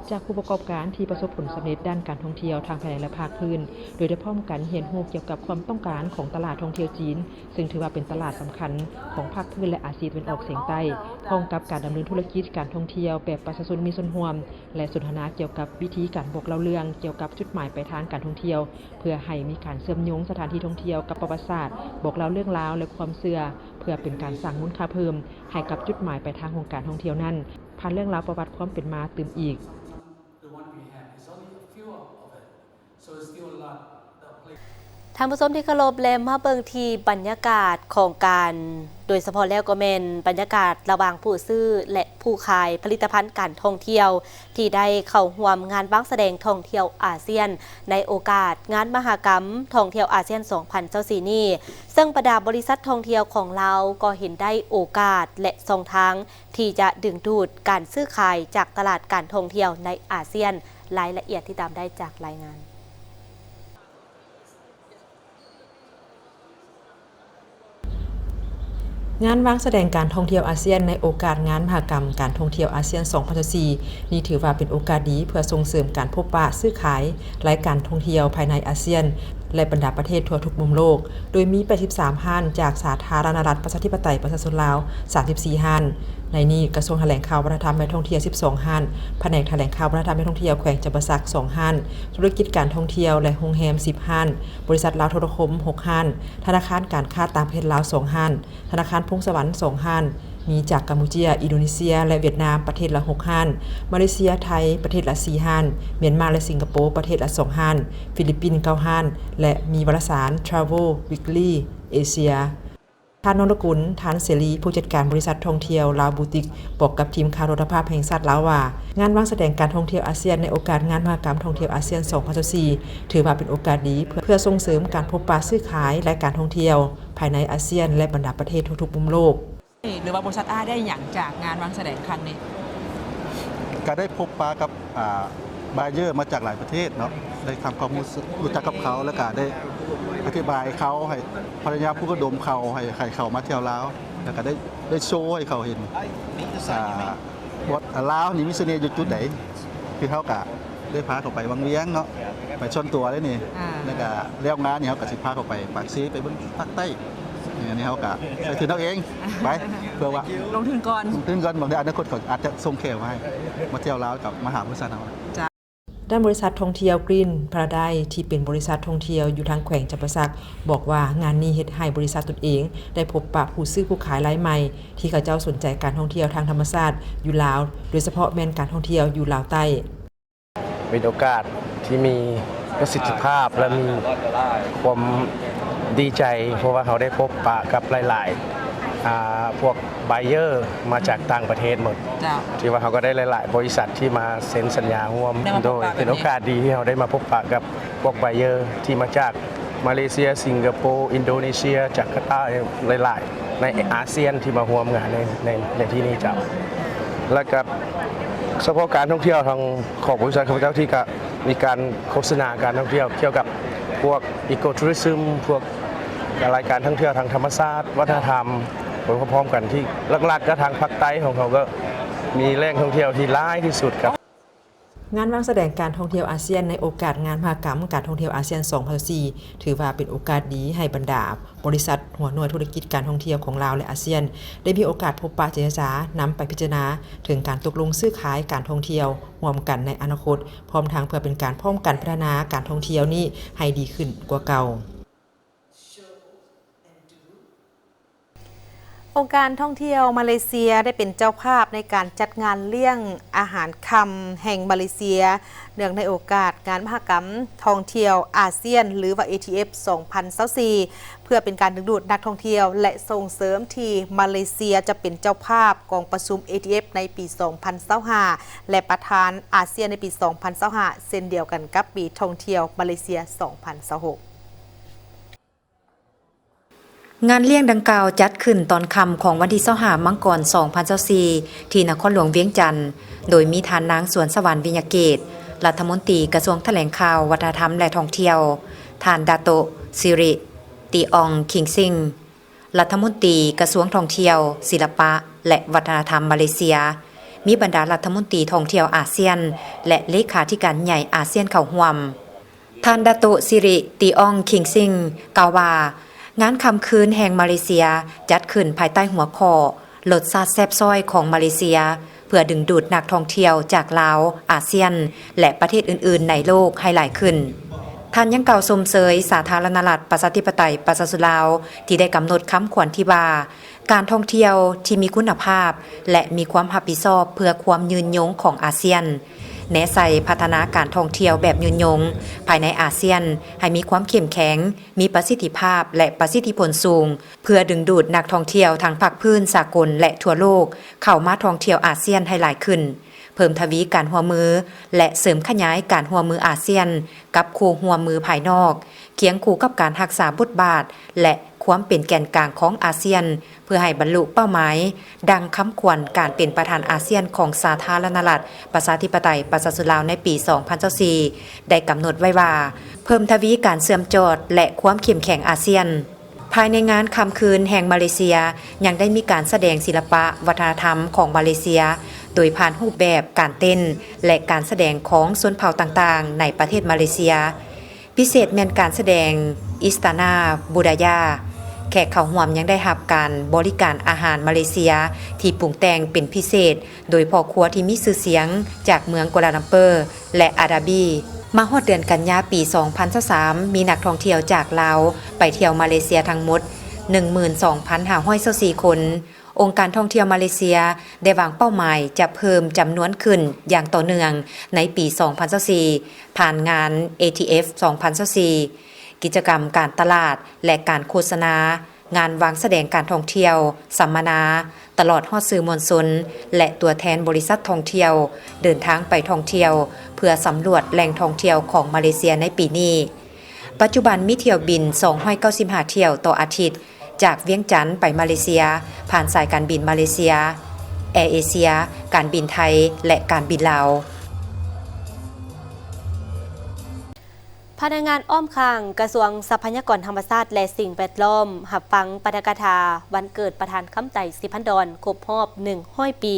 ຈາກຜູ້ປະກອບການທີ່ປະສົບຜົນສຳເລັດດ້ານການທ່ອງທ່ຽວທັງພາຍໃນ ແລະ ພາກພື້ນ, ໂດຍໄດ້ພ້ອມກັນຮຽນຮູ້ກ່ຽວກັບຄວາມຕ້ອງການຂອງຕະຫຼາດທ່ອງທ່ຽວຈີນ, ເຊິ່ງຖືວ່າເປັນຕະຫຼາດສຳຄັນຂອງພາກພື້ນ ແລະ ອາຊີຕາເວັນອອກສຽງໃຕ້, ພ້ອມກັບການດຳເນີນທຸລະກິດການທ່ອງທ່ຽວແບບປະຊາຊົນມີສ່ວນຮ່ວມ ແລະ ສົນທະນາກ່ຽວກັບວິທີການບອກເລົ່າເລື່ອງກ່ຽວກັບຈຸດໝາຍປາຍທາງການທ່ອງທ່ຽວ ເພື່ອໃຫ້ມີການເຊື່ອມໂຍງສະຖານທີ່ທ່ອງທ່ຽວກັບປະຫວັດສາດ, ບອກເລົ່າເລື່ອງລາວ ແລະ ຄວາມເຊື່ອ ເພື່ອເປັນການສ້າງມູນຄ່າເພີ່ມໃຫ້ກັບຈຸດໝາຍປາຍທາງຂອງການທ່ອງທ່ຽວນັ້ນ ຜ່ານເລື່ອງລາວປະຫວັດຄວາມເປັນມາຕື່ມອີກ. ທ່ານຜູ້ຊົມທີ່ເຄົາລົບ ແລະ ມາເບິ່ງທີ່ບັນຍາກາດຂອງການ ໂດຍສະເພາະແລ້ວກໍແມ່ນບັນຍາກາດລະຫວ່າງຜູ້ຊື້ ແລະ ຜູ້ຂາຍຜະລິດຕະພັນການທ່ອງທ່ຽວ ທີ່ໄດ້ເຂົ້າຮ່ວມງານວາງສະແດງທ່ອງທ່ຽວອາຊຽນ ໃນໂອກາດງານມະຫະກຳທ່ອງທ່ຽວອາຊຽນສອງພັນຊາວສີ່ນີ້, ເຊິ່ງບັນດາບໍລິສັດທ່ອງທ່ຽວຂອງລາວກໍເຫັນໄດ້ໂອກາດ ແລະ ຊ່ອງທາງທີ່ຈະດຶງດູດການຊື້ຂາຍຈາກຕະຫຼາດການທ່ອງທ່ຽວໃນອາຊຽນ. ລາຍລະອຽດຕິດຕາມໄດ້ຈາກລາຍງານ. ງານວາງສະແດງການທ່ອງທ່ຽວອາຊຽນໃນໂອກາດງານມະຫະກຳການທ່ອງທ່ຽວອາຊຽນສອງພັນຊາວສີ່ນີ້ ຖືວ່າເປັນໂອກາດດີເພື່ອສົ່ງເສີມການພົບປະຊື້ຂາຍລາຍການທ່ອງທ່ຽວພາຍໃນອາຊຽນ ແລະ ບັນດາປະເທດທົ່ວທຸກມຸມໂລກ, ໂດຍມີແປດສິບສາມຮ້ານຈາກສາທາລະນະລັດປະຊາທິປະໄຕປະຊາຊົນລາວ ສາມສິບສີ່ຮ້ານ. ໃນນີ້ ກະຊວງຖະແຫຼງຂ່າວ ວັດທະນະທຳ ແລະ ທ່ອງທ່ຽວ ສິບສອງຮ້ານ, ພະແນກຖະແຫຼງຂ່າວ ວັດທະນະທຳ ແລະ ທ່ອງທ່ຽວ ແຂວງຈຳປາສັກ ສອງຮ້ານ, ທຸລະກິດການທ່ອງທ່ຽວ ແລະ ໂຮງແຮມ ສິບຮ້ານ, ບໍລິສັດລາວໂທລະຄົມ ຫົກຮ້ານ, ທະນາຄານການຄ້າຕ່າງປະເທດລາວ ສອງຮ້ານ, ທະນາຄານພົງສະຫວັນ ສອງຮ້ານ, ມີຈາກກຳປູເຈຍ, ອິນໂດເນເຊຍ ແລະ ຫວຽດນາມ ປະເທດລະ ຫົກຮ້ານ, ມາເລເຊຍ, ໄທ ປະເທດລະ ສີ່ຮ້ານ, ມຽນມາ ແລະ ສິງກະໂປ ປະເທດລະ ສອງຮ້ານ, ຟີລິບປິນ ເກົ້າຮ້ານ ແລະ ມີວາລະສານ Travel Weekly Asia. ທ່ານ ນອງລະກຸນ ທານເສລີ ຜູ້ຈັດການບໍລິສັດທ່ອງທ່ຽວລາວບູຕິກ ບອກກັບທີມຂ່າວໂທລະພາບແຫ່ງຊາດລາວວ່າ, ງານວາງສະແດງການທ່ອງທ່ຽວອາຊຽນໃນໂອກາດງານມະຫະກຳທ່ອງທ່ຽວອາຊຽນສອງພັນຊາວສີ່ ຖືວ່າເປັນໂອກາດດີເພື່ອ ເພື່ອສົ່ງເສີມການພົບປະຊື້ຂາຍລາຍການທ່ອງທ່ຽວພາຍໃນອາຊຽນ ແລະ ບັນດາປະເທດທົ່ວທຸກມຸມໂລກ. ຫຼືວ່າບໍລິສັດອ້າຍໄດ້ຫຍັງຈາກງານວາງສະແດງຄັ້ງນີ້? ກະໄດ້ພົບປະກັບ ອ່າ ບາເຢີມາຈາກຫຼາຍປະເທດເນາະ ໄດ້ທຳຄວາມຮູ້ສຶກ ຮູ້ຈັກກັບເຂົາ ແລ້ວກະໄດ້ອະທິບາຍເຂົາໃຫ້ ພະຍາຍາມປຸກລະດົມເຂົາໃຫ້ ໃຫ້ເຂົາມາທ່ຽວລາວ ແລ້ວກະໄດ້ ໄດ້ໂຊໃຫ້ເຂົາເຫັນ ອ່າ ວ່າລາວນີ້ມີສະເໜ່ຢູ່ຈຸດໃດ ຄືເຮົາກະໄດ້ພາເຂົາໄປວັງວຽງເນາະ ໄປສ່ວນຕົວເດ້ນີ້ ອ່າ ແລ້ວກະແລ້ວງານນີ້ເຮົາກະຊິພາເຂົາໄປປາກເຊ ໄປເບິ່ງພາກໃຕ້ ອັນນີ້ເຮົາກະໄປທຶນເຮົາເອງ ໄປ ເພື່ອວ່າລົງທຶນກ່ອນ ລົງທຶນກ່ອນ ບາງເທື່ອອະນາຄົດເຂົາອາດຈະສົ່ງແຂກມາໃຫ້ ມາທ່ຽວລາວກັບມາຫາບໍລິສັດເຮົາ. ດ້ານບໍລິສັດທ່ອງທ່ຽວ Green Paradise ທີ່ເປັນບໍລິສັດທ່ອງທ່ຽວຢູ່ທາງແຂວງຈຳປາສັກ ບອກວ່າງານນີ້ເຮັດໃຫ້ບໍລິສັດຕົນເອງໄດ້ພົບປະຜູ້ຊື້ຜູ້ຂາຍລາຍໃໝ່ ທີ່ເຂົາເຈົ້າສົນໃຈການທ່ອງທ່ຽວທາງທຳມະຊາດຢູ່ລາວ, ໂດຍສະເພາະແມ່ນການທ່ອງທ່ຽວຢູ່ລາວໃຕ້. ເປັນໂອກາດທີ່ມີປະສິດທິພາບ ແລະ ມີຄວາມ ດີໃຈ ເພາະວ່າເຮົາໄດ້ພົບປະກັບຫຼາຍໆ ອ່າ ພວກ buyer ມາຈາກຕ່າງປະເທດໝົດ ເຈົ້າ ທີ່ວ່າເຮົາກໍໄດ້ຫຼາຍໆ ບໍລິສັດທີ່ມາເຊັນສັນຍາຮ່ວມ ໄດ້ມາພົບປະ ໂດຍ ເປັນໂອກາດດີທີ່ເຮົາໄດ້ມາພົບປະກັບພວກ buyer ທີ່ມາຈາກມາເລເຊຍ, ສິງກະໂປ, ອິນໂດເນເຊຍ, ຈາກາຕາ ຫຼາຍໆ ໃນອາຊຽນທີ່ມາຮ່ວມງານໃນ ໃນ ໃນທີ່ນີ້ເຈົ້າ. ແລ້ວກໍສະເພາະການທ່ອງທ່ຽວທາງຂອງບໍລິສັດຂ້າພະເຈົ້າທີ່ກະມີການໂຄສະນາການທ່ອງທ່ຽວກ່ຽວກັບພວກ eco tourism ພວກ ກະລາຍການທ່ອງທ່ຽວທາງທຳມະຊາດ ວັດທະນະທຳ ໄປພ້ອມໆກັນ ທີ່ຫຼັກໆກໍທາງພາກໃຕ້ຂອງເຮົາກໍມີແຫຼ່ງທ່ອງທ່ຽວທີ່ຫຼາຍທີ່ສຸດຄັບ. ງານວາງສະແດງການທ່ອງທ່ຽວອາຊຽນໃນໂອກາດງານມະຫະກຳການທ່ອງທ່ຽວອາຊຽນ ສອງພັນຊາວສີ່ ຖືວ່າເປັນໂອກາດດີໃຫ້ບັນດາບໍລິສັດຫົວໜ່ວຍທຸລະກິດການທ່ອງທ່ຽວຂອງລາວ ແລະ ອາຊຽນ ໄດ້ມີໂອກາດພົບປະເຈລະຈາ ນຳໄປພິຈາລະນາເຖິງການຕົກລົງຊື້ຂາຍການທ່ອງທ່ຽວຮ່ວມກັນໃນອະນາຄົດ ພ້ອມທັງເພື່ອເປັນການພ້ອມກັນພັດທະນາການທ່ອງທ່ຽວນີ້ໃຫ້ດີຂຶ້ນກວ່າເກົ່າ. ອົງການທ່ອງທ່ຽວມາເລເຊຍໄດ້ເປັນເຈົ້າພາບໃນການຈັດງານລ້ຽງອາຫານຄ່ຳແຫ່ງມາເລເຊຍ ເນື່ອງໃນໂອກາດງານມະຫະກຳທ່ອງທ່ຽວອາຊຽນ ຫຼືວ່າ ເອທີເອັຟ ສອງພັນຊາວສີ່ ເພື່ອເປັນການດຶງດູດນັກທ່ອງທ່ຽວ ແລະ ສົ່ງເສີມທີ່ມາເລເຊຍຈະເປັນເຈົ້າພາບກອງປະຊຸມ ເອທີເອັຟ ໃນປີ ສອງພັນຊາວຫ້າ ແລະ ປະທານອາຊຽນໃນປີ ສອງພັນຊາວຫ້າ ເຊັ່ນດຽວກັນກັບປີທ່ອງທ່ຽວມາເລເຊຍ ສອງພັນຊາວຫົກ. ງານລ້ຽງດັ່ງກ່າວຈັດຂຶ້ນຕອນຄ່ຳຂອງວັນທີ ຊາວຫ້າ ມັງກອນ ສອງພັນຊາວສີ່ ທີ່ນະຄອນຫຼວງວຽງຈັນ ໂດຍມີທ່ານນາງ ສວນສະຫວັນ ວິຍະເກດ ລັດຖະມົນຕີກະຊວງຖະແຫຼງຂ່າວ, ວັດທະນະທຳ ແລະ ທ່ອງທ່ຽວ, ທ່ານ ດາໂຕະ ສິຣິ ຕີອອງ ຄິງຊິງ ລັດຖະມົນຕີກະຊວງທ່ອງທ່ຽວ, ສິລະປະ ແລະ ວັດທະນະທຳມາເລເຊຍ, ມີບັນດາລັດຖະມົນຕີທ່ອງທ່ຽວອາຊຽນ ແລະ ເລຂາທິການໃຫຍ່ອາຊຽນເຂົ້າຮ່ວມ. ທ່ານ ດາໂຕະ ສິຣິ ຕີອອງ ຄິງຊິງ ກ່າວວ່າ, ງານຄ່ຳຄືນແຫ່ງມາເລເຊຍຈັດຂຶ້ນພາຍໃຕ້ຫົວຂໍ້ ລົດຊາດແຊບຊ້ອຍຂອງມາເລເຊຍ ເພື່ອດຶງດູດນັກທ່ອງທ່ຽວຈາກລາວ, ອາຊຽນ ແລະ ປະເທດອື່ນໆໃນໂລກໃຫ້ຫຼາຍຂຶ້ນ. ທ່ານຍັງກ່າວຊົມເຊີຍສາທາລະນະລັດ ປະຊາທິປະໄຕ ປະຊາຊົນລາວ ທີ່ໄດ້ກຳນົດຄຳຂວັນທີ່ວ່າ ການທ່ອງທ່ຽວທີ່ມີຄຸນນະພາບ ແລະ ມີຄວາມຮັບຜິດຊອບເພື່ອຄວາມຍືນຍົງຂອງອາຊຽນ, ແນໃສ່ພັດທະນາການທ່ອງທ່ຽວແບບຍືນຍົງພາຍໃນອາຊຽນໃຫ້ມີຄວາມເຂັ້ມແຂງ, ມີປະສິດທິພາບ ແລະ ປະສິດທິຜົນສູງ ເພື່ອດຶງດູດນັກທ່ອງທ່ຽວທັງພາກພື້ນສາກົນ ແລະ ທົ່ວໂລກເຂົ້າມາທ່ອງທ່ຽວອາຊຽນໃຫ້ຫຼາຍຂຶ້ນ, ເພີ່ມທະວີການຮ່ວມມື ແລະ ເສີມຂະຫຍາຍການຮ່ວມມືອາຊຽນກັບຄູ່ຮ່ວມມືພາຍນອກ, ຄຽງຄູ່ກັບການຮັກສາບົດບາດ ແລະ ຄວາມເປັນແກນກາງຂອງອາຊຽນ ເພື່ອໃຫ້ບັນລຸເປົ້າໝາຍ ດັ່ງຄຳຂວັນການເປັນປະທານອາຊຽນຂອງສາທາລະນະລັດ ປະຊາທິປະໄຕ ປະຊາຊົນລາວໃນປີ ສອງພັນຊາວສີ່ ໄດ້ກຳນົດໄວ້ວ່າ ເພີ່ມທະວີການເຊື່ອມຈອດ ແລະ ຄວາມເຂັ້ມແຂງອາຊຽນ. ພາຍໃນງານຄ່ຳຄືນແຫ່ງມາເລເຊຍ ຍັງໄດ້ມີການສະແດງສິລະປະວັດທະນະທຳຂອງມາເລເຊຍ ໂດຍຜ່ານຮູບແບບການເຕັ້ນ ແລະ ການສະແດງຂອງຊົນເຜົ່າຕ່າງໆໃນປະເທດມາເລເຊຍ. ພິເສດແມ່ນການສະແດງ Istana Budaya. ແຂກເຂົ້າຮ່ວມຍັງໄດ້ຮັບການບໍລິການອາຫານມາເລເຊຍທີ່ປຸງແຕ່ງເປັນພິເສດ ໂດຍພໍ່ຄົວທີ່ມີຊື່ສຽງຈາກເມືອງກົວລາລຳເປີ ແລະ ອາດາບີ. ມາຮອດເດືອນກັນຍາປີ ສອງພັນຊາວສາມ ມີນັກທ່ອງທ່ຽວຈາກລາວໄປທ່ຽວມາເລເຊຍທັງໝົດ ໜຶ່ງໝື່ນສອງພັນຫ້າຮ້ອຍຊາວສີ່ຄົນ. ອົງການທ່ອງທ່ຽວມາເລເຊຍໄດ້ວາງເປົ້າໝາຍຈະເພີ່ມຈຳນວນຂຶ້ນຢ່າງຕໍ່ເນື່ອງໃນປີ ສອງພັນຊາວສີ່ ຜ່ານງານ ເອທີເອັຟ ສອງພັນຊາວສີ່ ກິດຈະກຳການຕະຫຼາດ ແລະ ການໂຄສະນາ, ງານວາງສະແດງການທ່ອງທ່ຽວ, ສຳມະນາ, ຕະຫຼອດຮອດສື່ມວນຊົນ ແລະ ຕົວແທນບໍລິສັດທ່ອງທ່ຽວ ເດີນທາງໄປທ່ອງທ່ຽວ ເພື່ອສຳຫຼວດແຫຼ່ງທ່ອງທ່ຽວຂອງມາເລເຊຍໃນປີນີ້. ປັດຈຸບັນມີຖ້ຽວບິນ ສອງຮ້ອຍເກົ້າສິບຫ້າຖ້ຽວຕໍ່ອາທິດ ຈາກວຽງຈັນໄປມາເລເຊຍ ຜ່ານສາຍການບິນມາເລເຊຍ, ແອເອເຊຍ, ການບິນໄທ ແລະ ການບິນລາວ. ພະນັກງານອ້ອມຂ້າງກະຊວງຊັບພະຍາກອນທຳມະຊາດ ແລະ ສິ່ງແວດລ້ອມ ຮັບຟັງປາຖະກະຖາວັນເກີດປະທານຄຳໄຕ ສີພັນດອນ ຄົບຮອບໜຶ່ງຮ້ອຍປີ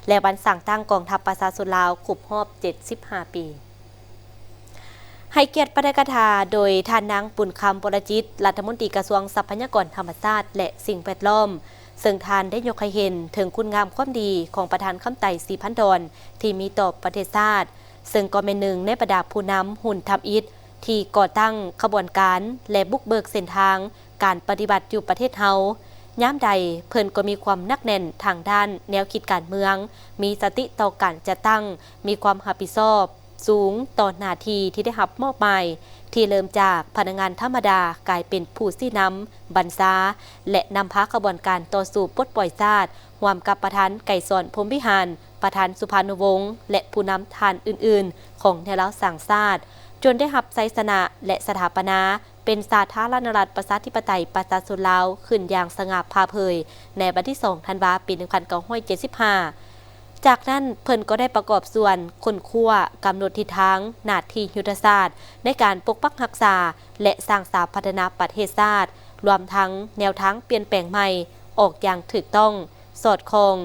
ແລະ ວັນສ້າງຕັ້ງກອງທັບປະຊາຊົນລາວ ຄົບຮອບເຈັດສິບຫ້າປີ. ໃຫ້ກຽດປາຖະກະຖາໂດຍທ່ານນາງ ບຸນຄຳ ວໍລະຈິດ ລັດຖະມົນຕີກະຊວງຊັບພະຍາກອນທຳມະຊາດ ແລະ ສິ່ງແວດລ້ອມ, ເຊິ່ງທ່ານໄດ້ຍົກໃຫ້ເຫັນເຖິງຄຸນງາມຄວາມດີຂອງປະທານຄຳໄຕ ສີພັນດອນ ທີ່ມີຕໍ່ປະເທດຊາດ, ເຊິ່ງກໍແມ່ນໜຶ່ງໃນບັນດາຜູ້ນຳຮຸ່ນທຳອິດທີ່ກໍ່ຕັ້ງຂະບວນການ ແລະ ບຸກເບີກເສັ້ນທາງການປະຕິວັດຢູ່ປະເທດເຮົາ. ຍາມໃດເພິ່ນກໍມີຄວາມໜັກແໜ້ນທາງດ້ານແນວຄິດການເມືອງ, ມີສະຕິຕໍ່ການຈັດຕັ້ງ, ມີຄວາມຮັບຜິດຊອບ ສູງຕໍ່ໜ້າທີ່ທີ່ໄດ້ຮັບມອບໝາຍ ທີ່ເລີ່ມຈາກພະນັກງານທຳມະດາ ກາຍເປັນຜູ້ຊີ້ນຳບັນຊາ ແລະ ນຳພາຂະບວນການຕໍ່ສູ້ປົດປ່ອຍຊາດ ຮ່ວມກັບປະທານໄກສອນ ພົມວິຫານ, ປະທານສຸພານຸວົງ ແລະ ຜູ້ນຳທ່ານອື່ນໆ ຂອງແນວລາວສ້າງຊາດ ຈົນໄດ້ຮັບໄຊຊະນະ ແລະ ສະຖາປະນາ ເປັນສາທາລະນະລັດ ປະຊາທິປະໄຕ ປະຊາຊົນລາວ ຂຶ້ນຢ່າງສະຫງ່າຜ່າເຜີຍ ໃນວັນທີສອງ ທັນວາ ປີໜຶ່ງພັນເກົ້າຮ້ອຍເຈັດສິບຫ້າ. ຈາກນັ້ນເພິ່ນກໍໄດ້ປະກອບສ່ວນຄົ້ນຄວ້າ, ກຳນົດທິດທາງ, ໜ້າທີ່ຍຸດທະສາດ ໃນການປົກປັກຮັກສາ ແລະ ສ້າງສາພັດທະນາປະເທດຊາດ, ລວມທັງແນວທາງປ່ຽນແປງໃໝ່ ອອກຢ່າງຖືກຕ້ອງ, ສອດຄ່ອງ,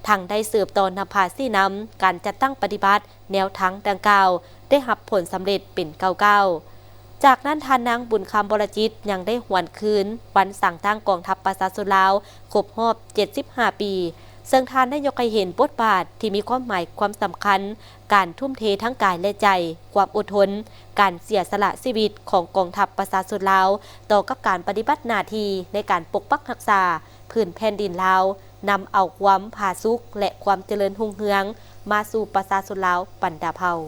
ທັງໄດ້ສືບຕໍ່ນຳພາຊີ້ນຳການຈັດຕັ້ງປະຕິບັດ ແນວທາງດັ່ງກ່າວໄດ້ຮັບຜົນສຳເລັດເປັນກ້າວໆ. ຈາກນັ້ນທ່ານນາງບຸນຄຳ ວໍລະຈິດ ຍັງໄດ້ຫວນຄືນວັນສ້າງຕັ້ງກອງທັບປະຊາຊົນລາວຄົບຮອບເຈັດສິບຫ້າປີ, ເຊິ່ງທ່ານໄດ້ຍົກໃຫ້ເຫັນບົດບາດທີ່ມີຄວາມໝາຍຄວາມສຳຄັນ, ການທຸ່ມເທທັງກາຍ ແລະ ໃຈ, ຄວາມອົດທົນ, ການເສຍສະຫຼະຊີວິດຂອງກອງທັບປະຊາຊົນລາວ ຕໍ່ກັບການປະຕິບັດໜ້າທີ່ໃນການປົກປັກຮັກສາ ພື້ນແຜ່ນດິນລາວ, ນຳເອົາຄວາມຜາສຸກ ແລະ ຄວາມຈະເລີນຮຸ່ງເຮືອງມາສູ່ປະຊາຊົນລາວບັນດາເຜົ່າ.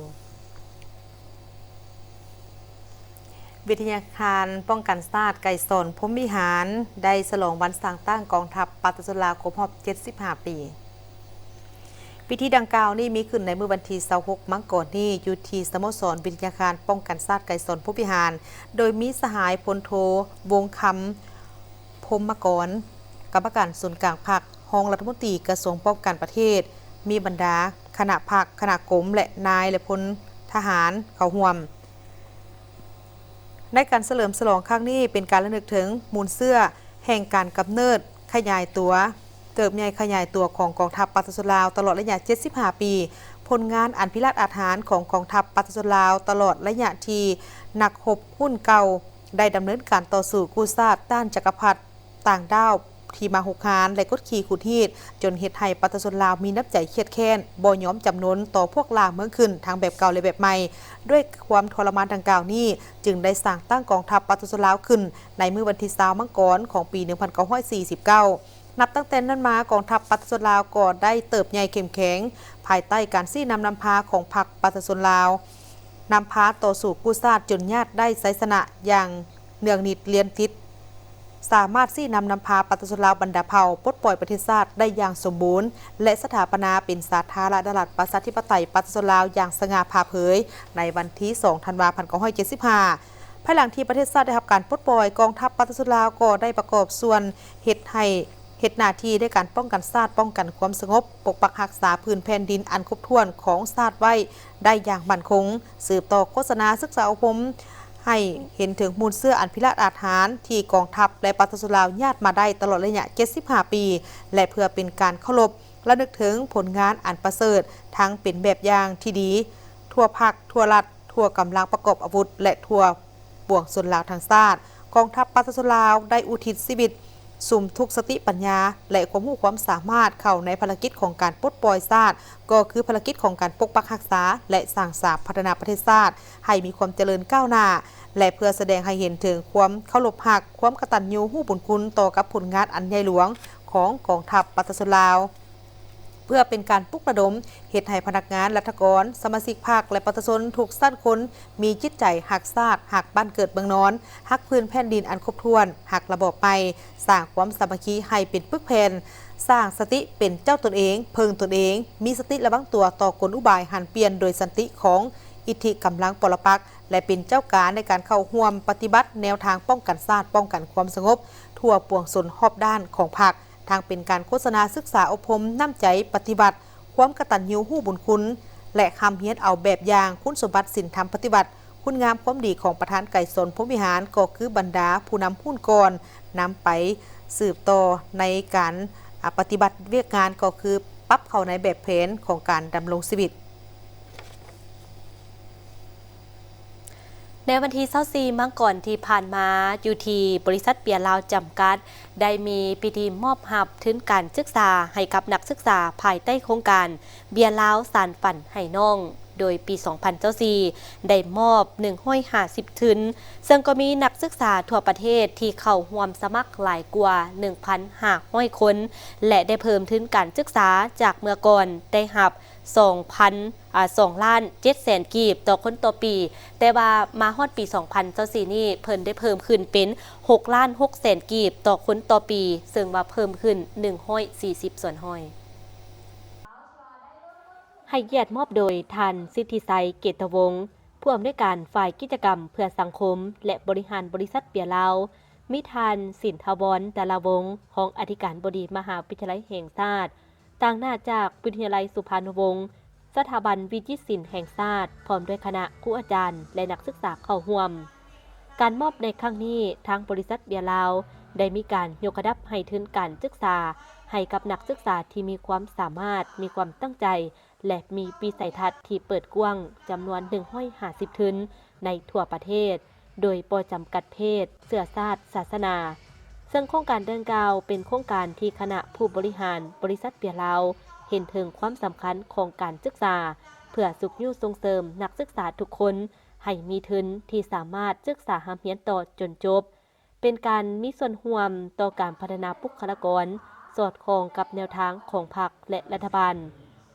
ວິທະຍາຄານປ້ອງກັນຊາດໄກສອນ ພົມວິຫານ ໄດ້ສະຫຼອງວັນສ້າງຕັ້ງກອງທັບປະຊາຊົນລາວຄົບຮອບເຈັດສິບຫ້າປີ. ພິທີດັ່ງກ່າວນີ້ມີຂຶ້ນໃນມື້ວັນທີຊາວຫົກ ມັງກອນນີ້ ຢູ່ທີ່ສະໂມສອນວິທະຍາຄານປ້ອງກັນຊາດໄກສອນ ພົມວິຫານ ໂດຍມີສະຫາຍພົນໂທ ວົງຄຳ ພົມມະກອນ ກຳມະການສູນກາງພັກ, ຮອງລັດຖະມົນຕີກະຊວງປ້ອງກັນປະເທດ, ມີບັນດາຄະນະພັກ, ຄະນະກົມ ແລະ ນາຍ ແລະ ພົນທະຫານເຂົ້າຮ່ວມ. ໃນການສະເຫຼີມສະຫຼອງຄັ້ງນີ້ ເປັນການລະນຶກເຖິງມູນເຊື້ອແຫ່ງການກຳເນີດ, ຂະຫຍາຍຕົວ, ເຕີບໃຫຍ່ຂະຫຍາຍຕົວຂອງກອງທັບປະຊາຊົນລາວຕະຫຼອດໄລຍະເຈັດສິບຫ້າປີ, ຜົນງານອັນພິລາດອາດຫານຂອງກອງທັບປະຊາຊົນລາວຕະຫຼອດໄລຍະທີ່ນັກຮົບຮຸ່ນເກົ່າ ໄດ້ດຳເນີນການຕໍ່ສູ້ກູ້ຊາດຕ້ານຈັກກະພັດຕ່າງດ້າວທີ່ມາຮຸກຮານ ແລະ ກົດຂີ່ຂູດຮີດ, ຈົນເຮັດໃຫ້ປະຊາຊົນລາວມີນ້ຳໃຈຄຽດແຄ້ນ, ບໍ່ຍອມຈຳນົນຕໍ່ພວກລ່າເມືອງຂຶ້ນ ທັງແບບເກົ່າ ແລະ ແບບໃໝ່. ດ້ວຍຄວາມທໍລະມານດັ່ງກ່າວນີ້, ຈຶ່ງໄດ້ສ້າງຕັ້ງກອງທັບປະຊາຊົນລາວຂຶ້ນໃນມື້ວັນທີຊາວ ມັງກອນ ຂອງປີໜຶ່ງພັນເກົ້າຮ້ອຍສີ່ສິບເກົ້າ. ນັບຕັ້ງແຕ່ນັ້ນມາ, ກອງທັບປະຊາຊົນລາວກໍໄດ້ເຕີບໃຫຍ່ເຂັ້ມແຂງ ພາຍໃຕ້ການຊີ້ນຳນຳພາຂອງພັກປະຊາຊົນລາວ, ນຳພາຕໍ່ສູ້ກູ້ຊາດຈົນຍາດໄດ້ໄຊຊະນະຢ່າງເນື່ອງນິດລຽນຕິດ, ສາມາດຊີ້ນຳນຳພາປະຊາຊົນລາວບັນດາເຜົ່າປົດປ່ອຍປະເທດຊາດໄດ້ຢ່າງສົມບູນ ແລະ ສະຖາປະນາເປັນສາທາລະນະລັດປະຊາທິປະໄຕປະຊາຊົນລາວຢ່າງສະຫງ່າຜ່າເຜີຍ ໃນວັນທີສອງ ທັນວາ ພັນເກົ້າຮ້ອຍເຈັດສິບຫ້າ. ພາຍຫຼັງທີ່ປະເທດຊາດໄດ້ຮັບການປົດປ່ອຍ, ກອງທັບປະຊາຊົນລາວກໍໄດ້ປະກອບສ່ວນເຮັດໃຫ້ ເຮັດໜ້າທີ່ດ້ວຍການປ້ອງກັນຊາດ, ປ້ອງກັນຄວາມສະຫງົບ, ປົກປັກຮັກສາພື້ນແຜ່ນດິນອັນຄົບຖ້ວນຂອງຊາດໄວ້ໄດ້ຢ່າງໝັ້ນຄົງ, ສືບຕໍ່ໂຄສະນາສຶກສາອົບຮົມໃຫ້ເຫັນເຖິງມູນເຊື້ອອັນພິລາດອາດຫານທີ່ກອງທັບ ແລະ ປະຊາຊົນລາວຍາດມາໄດ້ຕະຫຼອດໄລຍະເຈັດສິບຫ້າປີ ແລະ ເພື່ອເປັນການເຄົາລົບລະນຶກເຖິງຜົນງານອັນປະເສີດ, ທັງເປັນແບບຢ່າງທີ່ດີທົ່ວພັກ, ທົ່ວລັດ, ທົ່ວກຳລັງປະກອບອາວຸດ ແລະ ທົ່ວ ປວງຊົນລາວທັງຊາດ, ກອງທັບປະຊາຊົນລາວໄດ້ອຸທິດຊີວິດ, ສຸມທຸກສະຕິປັນຍາ ແລະ ຄວາມຮູ້ຄວາມສາມາດເຂົ້າໃນພາລະກິດຂອງການປົດປ່ອຍຊາດ, ກໍຄືພາລະກິດຂອງການປົກປັກຮັກສາ ແລະ ສ້າງສາພັດທະນາປະເທດຊາດໃຫ້ມີຄວາມຈະເລີນກ້າວໜ້າ ແລະ ເພື່ອສະແດງໃຫ້ເຫັນເຖິງຄວາມເຄົາລົບຮັກ, ຄວາມກະຕັນຍູຮູ້ບຸນຄຸນຕໍ່ກັບຜົນງານອັນໃຫຍ່ຫຼວງຂອງກອງທັບປະຊາຊົນລາວ. ເພື່ອເປັນການປຸກລະດົມເຮັດໃຫ້ພະນັກງານ, ລັດຖະກອນ, ສະມາຊິກພັກ ແລະ ປະຊາຊົນທຸກຊັ້ນຄົນມີຈິດໃຈຮັກຊາດ, ຮັກບ້ານເກີດເມືອງນອນ, ຮັກພື້ນແຜ່ນດິນອັນຄົບຖ້ວນ, ຮັກລະບອບໃໝ່, ສ້າງຄວາມສາມັກຄີໃຫ້ເປັນປຶກແຜ່ນ, ສ້າງສະຕິເປັນເຈົ້າຕົນເອງ, ເພິ່ງຕົນເອງ, ມີສະຕິລະວັງຕົວຕໍ່ກົນອຸບາຍຫັນປ່ຽນໂດຍສັນຕິຂອງອິດທິກຳລັງປໍລະປັກ ແລະ ເປັນເຈົ້າການໃນການເຂົ້າຮ່ວມປະຕິບັດແນວທາງປ້ອງກັນຊາດ, ປ້ອງກັນຄວາມສະຫງົບທົ່ວປວງຊົນຮອບດ້ານຂອງພັກ. ທັງເປັນການໂຄສະນາສຶກສາອົບຮົມນ້ຳໃຈປະຕິວັດ, ຄວາມກະຕັນຍູຮູ້ບຸນຄຸນ ແລະ ຮ່ຳຮຽນເອົາແບບຢ່າງຄຸນສົມບັດສິນທຳປະຕິວັດ, ຄຸນງາມຄວາມດີຂອງປະທານໄກສອນ ພົມວິຫານ ກໍຄືບັນດາຜູ້ນຳຮຸ່ນກ່ອນ ນຳໄປສືບຕໍ່ໃນການ ອາ ປະຕິບັດວຽກງານ ກໍຄືປັບເຂົ້າໃນແບບແຜນຂອງການດຳລົງຊີວິດ. ໃນວັນທີຊາວສີ່ ມັງກອນທີ່ຜ່ານມາ, ຢູ່ທີ່ບໍລິສັດເບຍລາວຈຳກັດ ໄດ້ມີພິທີມອບຮັບທຶນການສຶກສາໃຫ້ກັບນັກສຶກສາພາຍໃຕ້ໂຄງການເບຍລາວສານຝັນໃຫ້ນ້ອງ. ໂດຍປີສອງພັນຊາວສີ່ ໄດ້ມອບໜຶ່ງຮ້ອຍຫ້າສິບທຶນ, ເຊິ່ງກໍມີນັກສຶກສາທົ່ວປະເທດທີ່ເຂົ້າຮ່ວມສະໝັກຫຼາຍກວ່າໜຶ່ງພັນຫ້າຮ້ອຍຄົນ ແລະ ໄດ້ເພີ່ມທຶນການສຶກສາຈາກເມື່ອກ່ອນໄດ້ຮັບສອງພັນ ອາ ສອງລ້ານເຈັດແສນກີບຕໍ່ຄົນຕໍ່ປີ, ແຕ່ວ່າມາຮອດປີສອງພັນຊາວສີ່ນີ້ ເພິ່ນໄດ້ເພີ່ມຂຶ້ນເປັນຫົກລ້ານຫົກແສນກີບຕໍ່ຄົນຕໍ່ປີ, ເຊິ່ງວ່າເພີ່ມຂຶ້ນໜຶ່ງຮ້ອຍສີ່ສິບສ່ວນຮ້ອຍ. ໃຫ້ກຽດມອບໂດຍທ່ານ ສິດທິໄຊ ເກດຕະວົງ ຜູ້ອຳນວຍການຝ່າຍກິດຈະກຳເພື່ອສັງຄົມ ແລະ ບໍລິຫານບໍລິສັດເບຍລາວ, ມີທ່ານ ສິນທະວອນ ດາລາວົງ ຮອງອະທິການບໍດີມະຫາວິທະຍາໄລແຫ່ງຊາດ, ຕາງໜ້າຈາກວິທະຍາໄລສຸພານຸວົງ, ສະຖາບັນວິຈິດສິນແຫ່ງຊາດ, ພ້ອມດ້ວຍຄະນະຄູອາຈານ ແລະ ນັກສຶກສາເຂົ້າຮ່ວມ. ການມອບໃນຄັ້ງນີ້, ທາງບໍລິສັດເບຍລາວໄດ້ມີການຍົກລະດັບໃຫ້ທຶນການສຶກສາໃຫ້ກັບນັກສຶກສາທີ່ມີຄວາມສາມາດ, ມີຄວາມຕັ້ງໃຈ ແລະ ມີວິໄສທັດທີ່ເປີດກວ້າງ ຈຳນວນໜຶ່ງຮ້ອຍຫ້າສິບທຶນໃນທົ່ວປະເທດ, ໂດຍບໍ່ຈຳກັດເພດ, ເຊື້ອຊາດ, ສາສະໜາ. ເຊິ່ງໂຄງການດັ່ງກ່າວເປັນໂຄງການທີ່ຄະນະຜູ້ບໍລິຫານບໍລິສັດເບຍລາວເຫັນເຖິງຄວາມສຳຄັນຂອງການສຶກສາ ເພື່ອຊຸກຍູ້ສົ່ງເສີມນັກສຶກສາທຸກຄົນໃຫ້ມີທຶນທີ່ສາມາດສຶກສາຮ່ຳຮຽນຕໍ່ຈົນຈົບ, ເປັນການມີສ່ວນຮ່ວມຕໍ່ການພັດທະນາບຸກຄະລາກອນ ສອດຄ່ອງກັບແນວທາງຂອງພັກ ແລະ ລັດຖະບານ.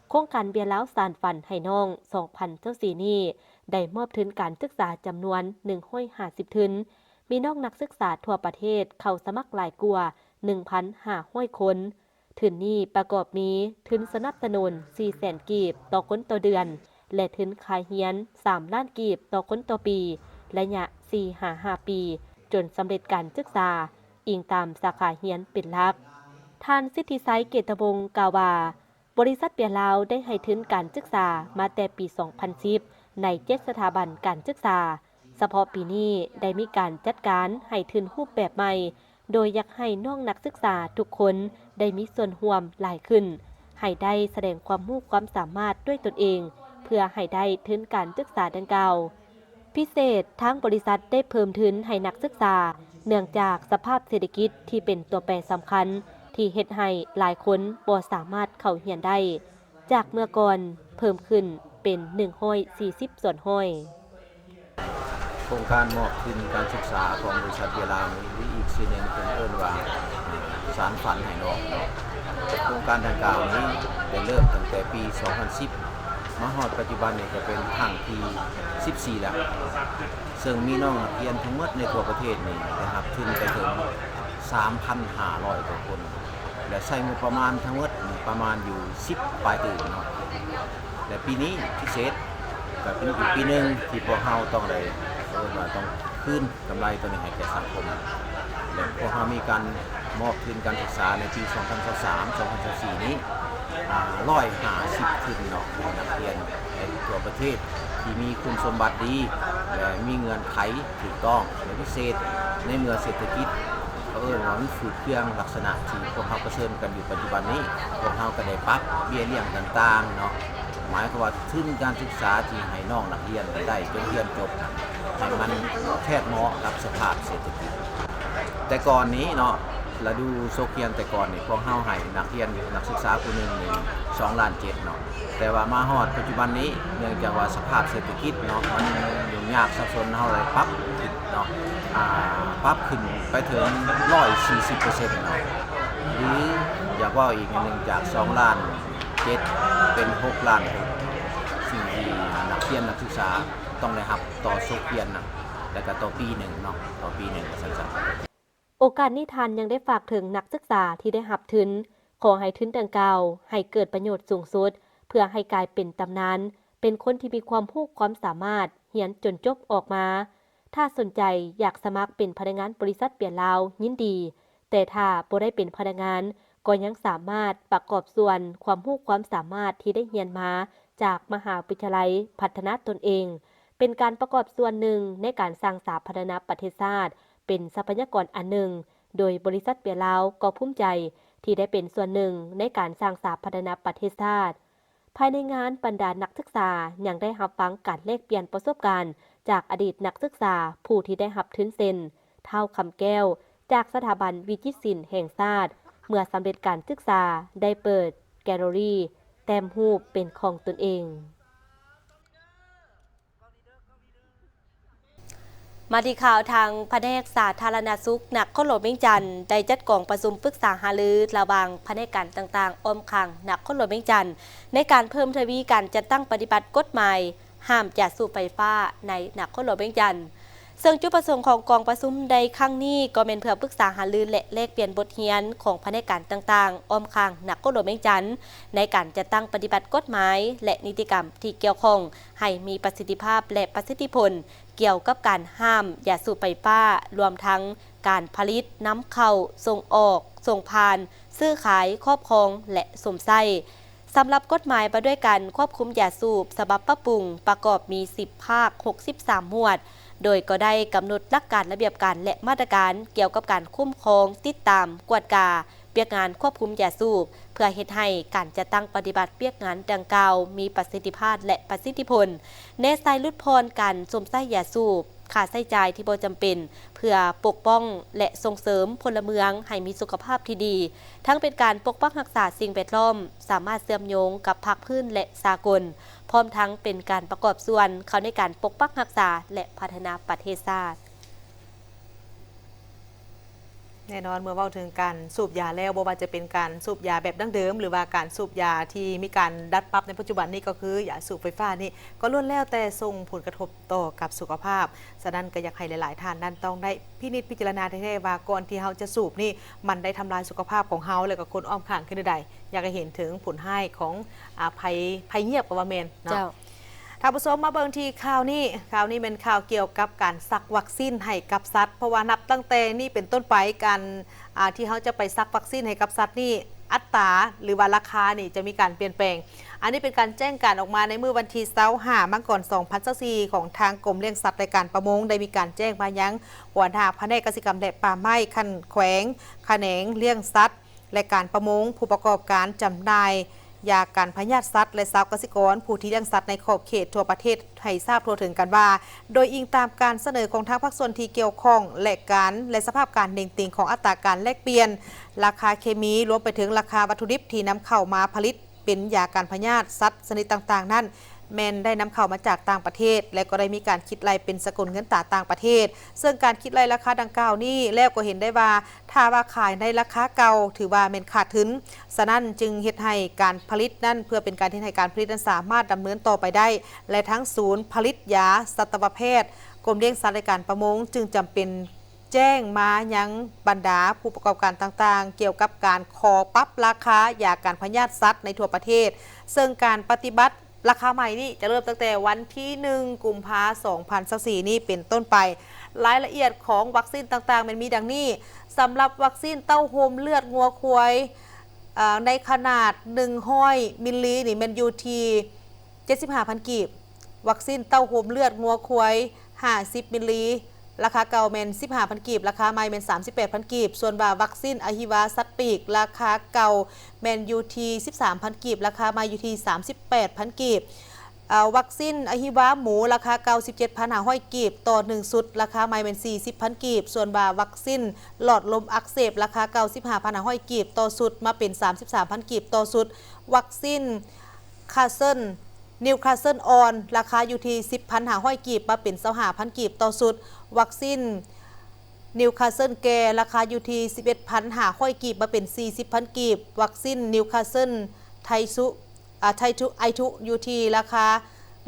ໂຄງການເບຍລາວສານຝັນໃຫ້ນ້ອງສອງພັນຊາວສີ່ນີ້ ໄດ້ມອບທຶນການສຶກສາຈຳນວນໜຶ່ງຮ້ອຍຫ້າສິບທຶນ, ມີນ້ອງນັກສຶກສາທົ່ວປະເທດເຂົ້າສະໝັກຫຼາຍກວ່າໜຶ່ງພັນຫ້າຮ້ອຍຄົນ. ທຶນນີ້ປະກອບມີທຶນສະໜັບສະໜູນສີ່ແສນກີບຕໍ່ຄົນຕໍ່ເດືອນ ແລະ ທຶນຄ່າຮຽນສາມລ້ານກີບຕໍ່ຄົນຕໍ່ປີ ໄລຍະສີ່ຫາຫ້າປີ ຈົນສຳເລັດການສຶກສາ, ອີງຕາມສາຂາຮຽນເປັນຫຼັກ. ທ່ານ ສິດທິໄຊ ເກດຕະວົງ ກ່າວວ່າ, ບໍລິສັດເບຍລາວໄດ້ໃຫ້ທຶນການສຶກສາມາແຕ່ປີສອງພັນສິບ ໃນເຈັດສະຖາບັນການສຶກສາ. ສະເພາະປີນີ້ໄດ້ມີການຈັດການໃຫ້ທຶນຮູບແບບໃໝ່, ໂດຍຢາກໃຫ້ນ້ອງນັກສຶກສາທຸກຄົນໄດ້ມີສ່ວນຮ່ວມຫຼາຍຂຶ້ນ, ໃຫ້ໄດ້ສະແດງຄວາມຮູ້ຄວາມສາມາດດ້ວຍຕົນເອງ ເພື່ອໃຫ້ໄດ້ທຶນການສຶກສາດັ່ງກ່າວ. ພິເສດ, ທາງບໍລິສັດໄດ້ເພີ່ມທຶນໃຫ້ນັກສຶກສາ ເນື່ອງຈາກສະພາບເສດຖະກິດທີ່ເປັນຕົວແປສຳຄັນ ທີ່ເຮັດໃຫ້ຫຼາຍຄົນບໍ່ສາມາດເຂົ້າຮຽນໄດ້. ຈາກເມື່ອກ່ອນເພີ່ມຂຶ້ນເປັນໜຶ່ງຮ້ອຍສີ່ສິບສ່ວນຮ້ອຍ. ໂຄງການມອບທຶນການສຶກສາຂອງບໍລິສັດເບຍລາວນີ້ ຫຼືອີກຊື່ໜຶ່ງເພິ່ນເອີ້ນວ່າ ສານຝັນໃຫ້ນ້ອງເນາະ. ໂຄງການດັ່ງກ່າວນີ້ໄດ້ເລີ່ມຕັ້ງແຕ່ປີສອງພັນສິບ ມາຮອດປັດຈຸບັນນີ້ກໍເປັນຄັ້ງທີສິບສີ່ແລ້ວ, ເຊິ່ງມີນ້ອງນັກຮຽນທັງໝົດໃນທົ່ວປະເທດນີ້ໄດ້ຮັບທຶນໄປເຖິງສາມພັນຫ້າຮ້ອຍກວ່າຄົນ. ແລະ ໃຊ້ງົບປະມານທັງໝົດປະມານຢູ່ສິບປາຍຕື້ເນາະ. ແລະ ປີນີ້ພິເສດ ກໍເປັນອີກປີໜຶ່ງທີ່ພວກເຮົາຕ້ອງໄດ້ ເອີ້ນວ່າຕ້ອງຄືນກຳໄລຕົວນີ້ໃຫ້ແກ່ສັງຄົມ. ແລະ ພວກເຮົາມີການມອບທຶນການສຶກສາໃນປີສອງພັນຊາວສາມ ສອງພັນຊາວສີ່ນີ້ ອາ ຮ້ອຍຫ້າສິບທຶນເນາະ ໃຫ້ນັກຮຽນໃນທົ່ວປະເທດທີ່ມີຄຸນສົມບັດດີ ແລະ ມີເງື່ອນໄຂຖືກຕ້ອງ ແລະ ພິເສດໃນເມື່ອເສດຖະກິດ ເຂົາເອີ້ນວ່າມັນຝືດເຄືອງລັກສະນະທີ່ພວກເຮົາປະເຊີນກັນຢູ່ປັດຈຸບັນນີ້, ພວກເຮົາກໍໄດ້ປັບເບ້ຍລ້ຽງຕ່າງໆເນາະ, ໝາຍຄວາມວ່າທຶນການສຶກສາທີ່ໃຫ້ນ້ອງນັກຮຽນໄດ້ຈົນຮຽນຈົບ ໃຫ້ມັນແທດເໝາະກັບສະພາບເສດຖະກິດ. ແຕ່ກ່ອນນີ້ເນາະ, ລະດູສົກຮຽນແຕ່ກ່ອນນີ້ ພວກເຮົາໃຫ້ນັກຮຽນ ນັກສຶກສາຜູ້ໜຶ່ງນີ້ສອງລ້ານເຈັດເນາະ. ແຕ່ວ່າມາຮອດປັດຈຸບັນນີ້ ເນື່ອງຈາກວ່າສະພາບເສດຖະກິດເນາະ ມັນຫຍຸ້ງຍາກສັບສົນ, ເຮົາໄດ້ປັບຂຶ້ນເນາະ ອາ ປັບຂຶ້ນໄປເຖິງຮ້ອຍສີ່ສິບເປີເຊັນເນາະ ຫຼື ຢາກເວົ້າອີກຢ່າງໜຶ່ງ ຈາກສອງລ້ານເຈັດເປັນຫົກລ້ານຫົກ ສິ່ງທີ່ນັກຮຽນນັກສຶກສາຕ້ອງໄດ້ຮັບຕໍ່ສົກຮຽນນະ ແລະກະຕໍ່ປີໜຶ່ງເນາະ ຕໍ່ປີໜຶ່ງວ່າຊັ້ນຊະ. ໂອກາດນີ້ທ່ານຍັງໄດ້ຝາກເຖິງນັກສຶກສາທີ່ໄດ້ຮັບທຶນ, ຂໍໃຫ້ທຶນດັ່ງກ່າວໃຫ້ເກີດປະໂຫຍດສູງສຸດ ເພື່ອໃຫ້ກາຍເປັນຕຳນານ, ເປັນຄົນທີ່ມີຄວາມຮູ້ຄວາມສາມາດ, ຮຽນຈົນຈົບອອກມາ. ຖ້າສົນໃຈຢາກສະໝັກເປັນພະນັກງານບໍລິສັດເບຍລາວ, ຍິນດີ, ແຕ່ຖ້າບໍ່ໄດ້ເປັນພະນັກງານ, ກໍຍັງສາມາດປະກອບສ່ວນຄວາມຮູ້ຄວາມສາມາດທີ່ໄດ້ຮຽນມາຈາກມະຫາວິທະຍາໄລພັດທະນາຕົນເອງ, ເປັນການປະກອບສ່ວນໜຶ່ງໃນການສ້າງສາພັດທະນາປະເທດຊາດ, ເປັນຊັບພະຍາກອນອັນໜຶ່ງ, ໂດຍບໍລິສັດເບຍລາວກໍພູມໃຈທີ່ໄດ້ເປັນສ່ວນໜຶ່ງໃນການສ້າງສາພັດທະນາປະເທດຊາດ. ພາຍໃນງານ, ບັນດານັກສຶກສາຍັງໄດ້ຮັບຟັງການແລກປ່ຽນປະສົບການຈາກອະດີດນັກສຶກສາຜູ້ທີ່ໄດ້ຮັບທຶນ ເຊັ່ນ ທ້າວ ຄຳແກ້ວ ຈາກສະຖາບັນວິຈິດສິນແຫ່ງຊາດ, ເມື່ອສຳເລັດການສຶກສາໄດ້ເປີດແກລເລີຣີແຕ້ມຮູບເປັນຂອງຕົນເອງ. ມາທີ່ຂ່າວທາງພະແນກສາທາລະນະສຸກນະຄອນຫຼວງວຽງຈັນ ໄດ້ຈັດກອງປະຊຸມປຶກສາຫາລືລະຫວ່າງພະແນກການຕ່າງໆ ອ້ອມຂ້າງນະຄອນຫຼວງວຽງຈັນ ໃນການເພີ່ມທະວີການຈັດຕັ້ງປະຕິບັດກົດໝາຍຫ້າມຢາສູບໄຟຟ້າໃນນະຄອນຫຼວງວຽງຈັນ. ເຊິ່ງຈຸດປະສົງຂອງກອງປະຊຸມໃນຄັ້ງນີ້ ກໍແມ່ນເພື່ອປຶກສາຫາລື ແລະ ແລກປ່ຽນບົດຮຽນຂອງພະແນກການຕ່າງໆ ອ້ອມຂ້າງນະຄອນຫຼວງວຽງຈັນ ໃນການຈັດຕັ້ງປະຕິບັດກົດໝາຍ ແລະ ນິຕິກຳທີ່ກ່ຽວຂ້ອງ ໃຫ້ມີປະສິດທິພາບ ແລະ ປະສິດທິຜົນ ກ່ຽວກັບການຫ້າມຢາສູບໄຟຟ້າ, ລວມທັງການຜະລິດ, ນຳເຂົ້າ, ສົ່ງອອກ, ສົ່ງຜ່ານ, ຊື້ຂາຍ, ຄອບຄອງ ແລະ ສຸມໃຊ້. ສຳລັບກົດໝາຍວ່າດ້ວຍການຄວບຄຸມຢາສູບ ສະບັບປັບປຸງ ປະກອບມີສິບພາກ ຫົກສິບສາມໝວດ, ໂດຍກໍໄດ້ກຳນົດຫຼັກການ, ລະບຽບການ ແລະ ມາດຕະການກ່ຽວກັບການຄຸ້ມຄອງ, ຕິດຕາມ, ກວດກາ, ວຽກງານຄວບຄຸມຢາສູບ ເພື່ອເຮັດໃຫ້ການຈັດຕັ້ງປະຕິບັດວຽກງານດັ່ງກ່າວມີປະສິດທິພາບ ແລະ ປະສິດທິຜົນ, ແນໃສ່ຫຼຸດຜ່ອນການຊົມໃຊ້ຢາສູບ, ຄ່າໃຊ້ຈ່າຍທີ່ບໍ່ຈຳເປັນ, ເພື່ອປົກປ້ອງ ແລະ ສົ່ງເສີມພົນລະເມືອງໃຫ້ມີສຸຂະພາບທີ່ດີ, ທັງເປັນການປົກປັກຮັກສາສິ່ງແວດລ້ອມ, ສາມາດເຊື່ອມໂຍງກັບພາກພື້ນ ແລະ ສາກົນ, ພ້ອມທັງເປັນການປະກອບສ່ວນເຂົ້າໃນການປົກປັກຮັກສາ ແລະ ພັດທະນາປະເທດຊາດ. ແນ່ນອນ ເມື່ອເວົ້າເຖິງການສູບຢາແລ້ວ, ບໍ່ວ່າຈະເປັນການສູບຢາແບບດັ້ງເດີມ ຫຼືວ່າການສູບຢາທີ່ມີການດັດປັບໃນປັດຈຸບັນນີ້ ກໍຄືຢາສູບໄຟຟ້ານີ້ ກໍລ້ວນແລ້ວແຕ່ສົ່ງຜົນກະທົບຕໍ່ກັບສຸຂະພາບ. ສະນັ້ນ ກໍຢາກໃຫ້ຫຼາຍໆທ່ານນັ້ນຕ້ອງໄດ້ພິນິດພິຈາລະນາແທ້ໆວ່າ ກ່ອນທີ່ເຮົາຈະສູບນີ້ ມັນໄດ້ທຳລາຍສຸຂະພາບຂອງເຮົາ ແລະ ກໍຄົນອ້ອມຂ້າງຂຶ້ນໃດ. ຢາກໃຫ້ເຫັນເຖິງຜົນຮ້າຍຂອງ ອາ ໄພ ໄພງຽບກໍວ່າແມ່ນເນາະ. ເຈົ້າ. ທ່ານຜູ້ຊົມ ມາເບິ່ງທີ່ຂ່າວນີ້. ຂ່າວນີ້ແມ່ນຂ່າວກ່ຽວກັບການສັກວັກຊີນໃຫ້ກັບສັດ, ເພາະວ່ານັບຕັ້ງແຕ່ນີ້ເປັນຕົ້ນໄປ ການ ອາ ທີ່ເຮົາຈະໄປສັກວັກຊີນໃຫ້ກັບສັດນີ້ ອັດຕາ ຫຼືວ່າລາຄານີ້ຈະມີການປ່ຽນແປງ. ອັນນີ້ເປັນການແຈ້ງການອອກມາໃນມື້ວັນທີຊາວຫ້າ ມັງກອນ ສອງພັນຊາວສີ່ ຂອງທາງກົມລ້ຽງສັດ ແລະ ການປະມົງ ໄດ້ມີການແຈ້ງມາຍັງຫົວໜ້າພະແນກກະສິກຳ ແລະ ປ່າໄມ້ ຂັ້ນແຂວງ, ຂະແໜງລ້ຽງສັດ ແລະ ການປະມົງ, ຜູ້ປະກອບການຈຳໜ່າຍຢາກັນພະຍາດສັດ ແລະ ຊາວກະສິກອນຜູ້ທີ່ລ້ຽງສັດໃນຂອບເຂດທົ່ວປະເທດ ໃຫ້ຊາບທົ່ວເຖິງກັນວ່າ ໂດຍອີງຕາມການສະເໜີຂອງທາງພາກສ່ວນທີ່ກ່ຽວຂ້ອງ ແລະ ການ ແລະ ສະພາບການເໜັງຕີງຂອງອັດຕາການແລກປ່ຽນ, ລາຄາເຄມີ, ລວມໄປເຖິງລາຄາວັດຖຸດິບທີ່ນຳເຂົ້າມາຜະລິດ ເປັນຢາກັນພະຍາດສັດຊະນິດຕ່າງໆນັ້ນ ແມ່ນໄດ້ນຳເຂົ້າມາຈາກຕ່າງປະເທດ ແລະ ກໍໄດ້ມີການຄິດໄລ່ເປັນສະກຸນເງິນຕາຕ່າງປະເທດ. ເຊິ່ງການຄິດໄລ່ລາຄາດັ່ງກ່າວນີ້ແລ້ວ ກໍເຫັນໄດ້ວ່າ ຖ້າວ່າຂາຍໃນລາຄາເກົ່າ ຖືວ່າແມ່ນຂາດທຶນ. ສະນັ້ນຈຶ່ງເຮັດໃຫ້ການຜະລິດນັ້ນ ເພື່ອເປັນການເຮັດໃຫ້ການຜະລິດນັ້ນສາມາດດຳເນີນຕໍ່ໄປໄດ້ ແລະ ທັງສູນຜະລິດຢາສັດຕະວະແພດ, ກົມລ້ຽງສັດ ແລະ ການປະມົງ ຈຶ່ງຈຳເປັນ ແຈ້ງມາຍັງບັນດາຜູ້ປະກອບການຕ່າງໆ ກ່ຽວກັບການຂໍປັບລາຄາຢາກັນພະຍາດສັດໃນທົ່ວປະເທດ, ເຊິ່ງການປະຕິບັດລາຄາໃໝ່ນີ້ຈະເລີ່ມຕັ້ງແຕ່ວັນທີໜຶ່ງ ກຸມພາ ສອງພັນຊາວສີ່ນີ້ເປັນຕົ້ນໄປ. ລາຍລະອຽດຂອງວັກຊີນຕ່າງໆແມ່ນມີດັ່ງນີ້: ສຳລັບວັກຊີນເຕົ້າໂຮມເລືອດງົວຄວາຍ ເອີ ໃນຂະໜາດໜຶ່ງຮ້ອຍມິນລີນີ້ແມ່ນຢູ່ທີ່ ເຈັດສິບຫ້າພັນກີບ, ວັກຊີນເຕົ້າໂຮມເລືອດງົວຄວາຍຫ້າສິບມິນລີ ລາຄາເກົ່າແມ່ນສິບຫ້າພັນກີບ, ລາຄາໃໝ່ແມ່ນສາມສິບແປດພັນກີບ, ສ່ວນວ່າວັກຊີນອະຫິວາສັດປີກ ລາຄາເກົ່າແມ່ນຢູ່ທີ່ສິບສາມພັນກີບ, ລາຄາໃໝ່ຢູ່ທີ່ສາມສິບແປດພັນກີບ. ເອີ ວັກຊີນອະຫິວາໝູ ລາຄາເກົ່າສິບເຈັດພັນຫ້າຮ້ອຍກີບຕໍ່ໜຶ່ງຊຸດ, ລາຄາໃໝ່ແມ່ນສີ່ສິບພັນກີບ, ສ່ວນວ່າວັກຊີນຫຼອດລົມອັກເສບ ລາຄາເກົ່າສິບຫ້າພັນຫ້າຮ້ອຍກີບຕໍ່ຊຸດ ມາເປັນສາມສິບສາມພັນກີບຕໍ່ຊຸດ, ວັກຊີນ ຄາເຊິນ ນິວຄາເຊິນອ່ອນ ລາຄາຢູ່ທີ່ສິບພັນຫ້າຮ້ອຍກີບ ມາເປັນຊາວຫ້າພັນກີບຕໍ່ຊຸດ, ວັກຊີນ ນິວຄາເຊິນແກ່ ລາຄາຢູ່ທີ່ສິບເອັດພັນຫ້າຮ້ອຍກີບ ມາເປັນສີ່ສິບພັນກີບ, ວັກຊີນ ນິວຄາເຊິນ ໄທຊຸ ອາ ໄທທຸ ໄອທຸ ຢູ່ທີ່ລາຄາ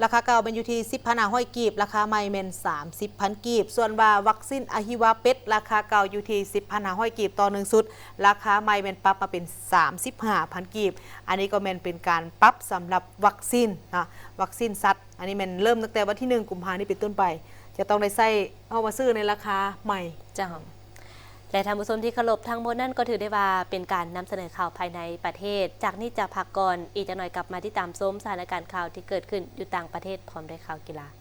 ລາຄາເກົ່າແມ່ນຢູ່ທີ່ສິບພັນຫ້າຮ້ອຍກີບ, ລາຄາໃໝ່ແມ່ນສາມສິບພັນກີບ. ສ່ວນວ່າວັກຊີນອະຫິວາເປັດ ລາຄາເກົ່າຢູ່ທີ່ສິບພັນຫ້າຮ້ອຍກີບຕໍ່ໜຶ່ງຊຸດ, ລາຄາໃໝ່ແມ່ນປັບມາເປັນສາມສິບຫ້າພັນກີບ. ອັນນີ້ກໍແມ່ນເປັນການປັບສຳລັບວັກຊີນເນາະ, ວັກຊີນສັດ. ອັນນີ້ແມ່ນເລີ່ມຕັ້ງແຕ່ວັນທີໜຶ່ງ ກຸມພານີ້ເປັນຕົ້ນໄປ ຈະຕ້ອງໄດ້ໃຊ້ ເອົາມາຊື້ໃນລາຄາໃໝ່. ເຈົ້າ. ແລະ ທ່ານຜູ້ຊົມທີ່ເຄົາລົບ, ທັງໝົດນັ້ນກໍຖືໄດ້ວ່າເປັນການນຳສະເໜີຂ່າວພາຍໃນປະເທດ. ຈາກນີ້ຈະພັກກ່ອນ, ອີກຈັກໜ່ອຍກັບມາຕິດຕາມຊົມສະຖານະການຂ່າວທີ່ເກີດຂຶ້ນຢູ່ຕ່າງປະເທດ ພ້ອມດ້ວຍຂ່າວກິລາ.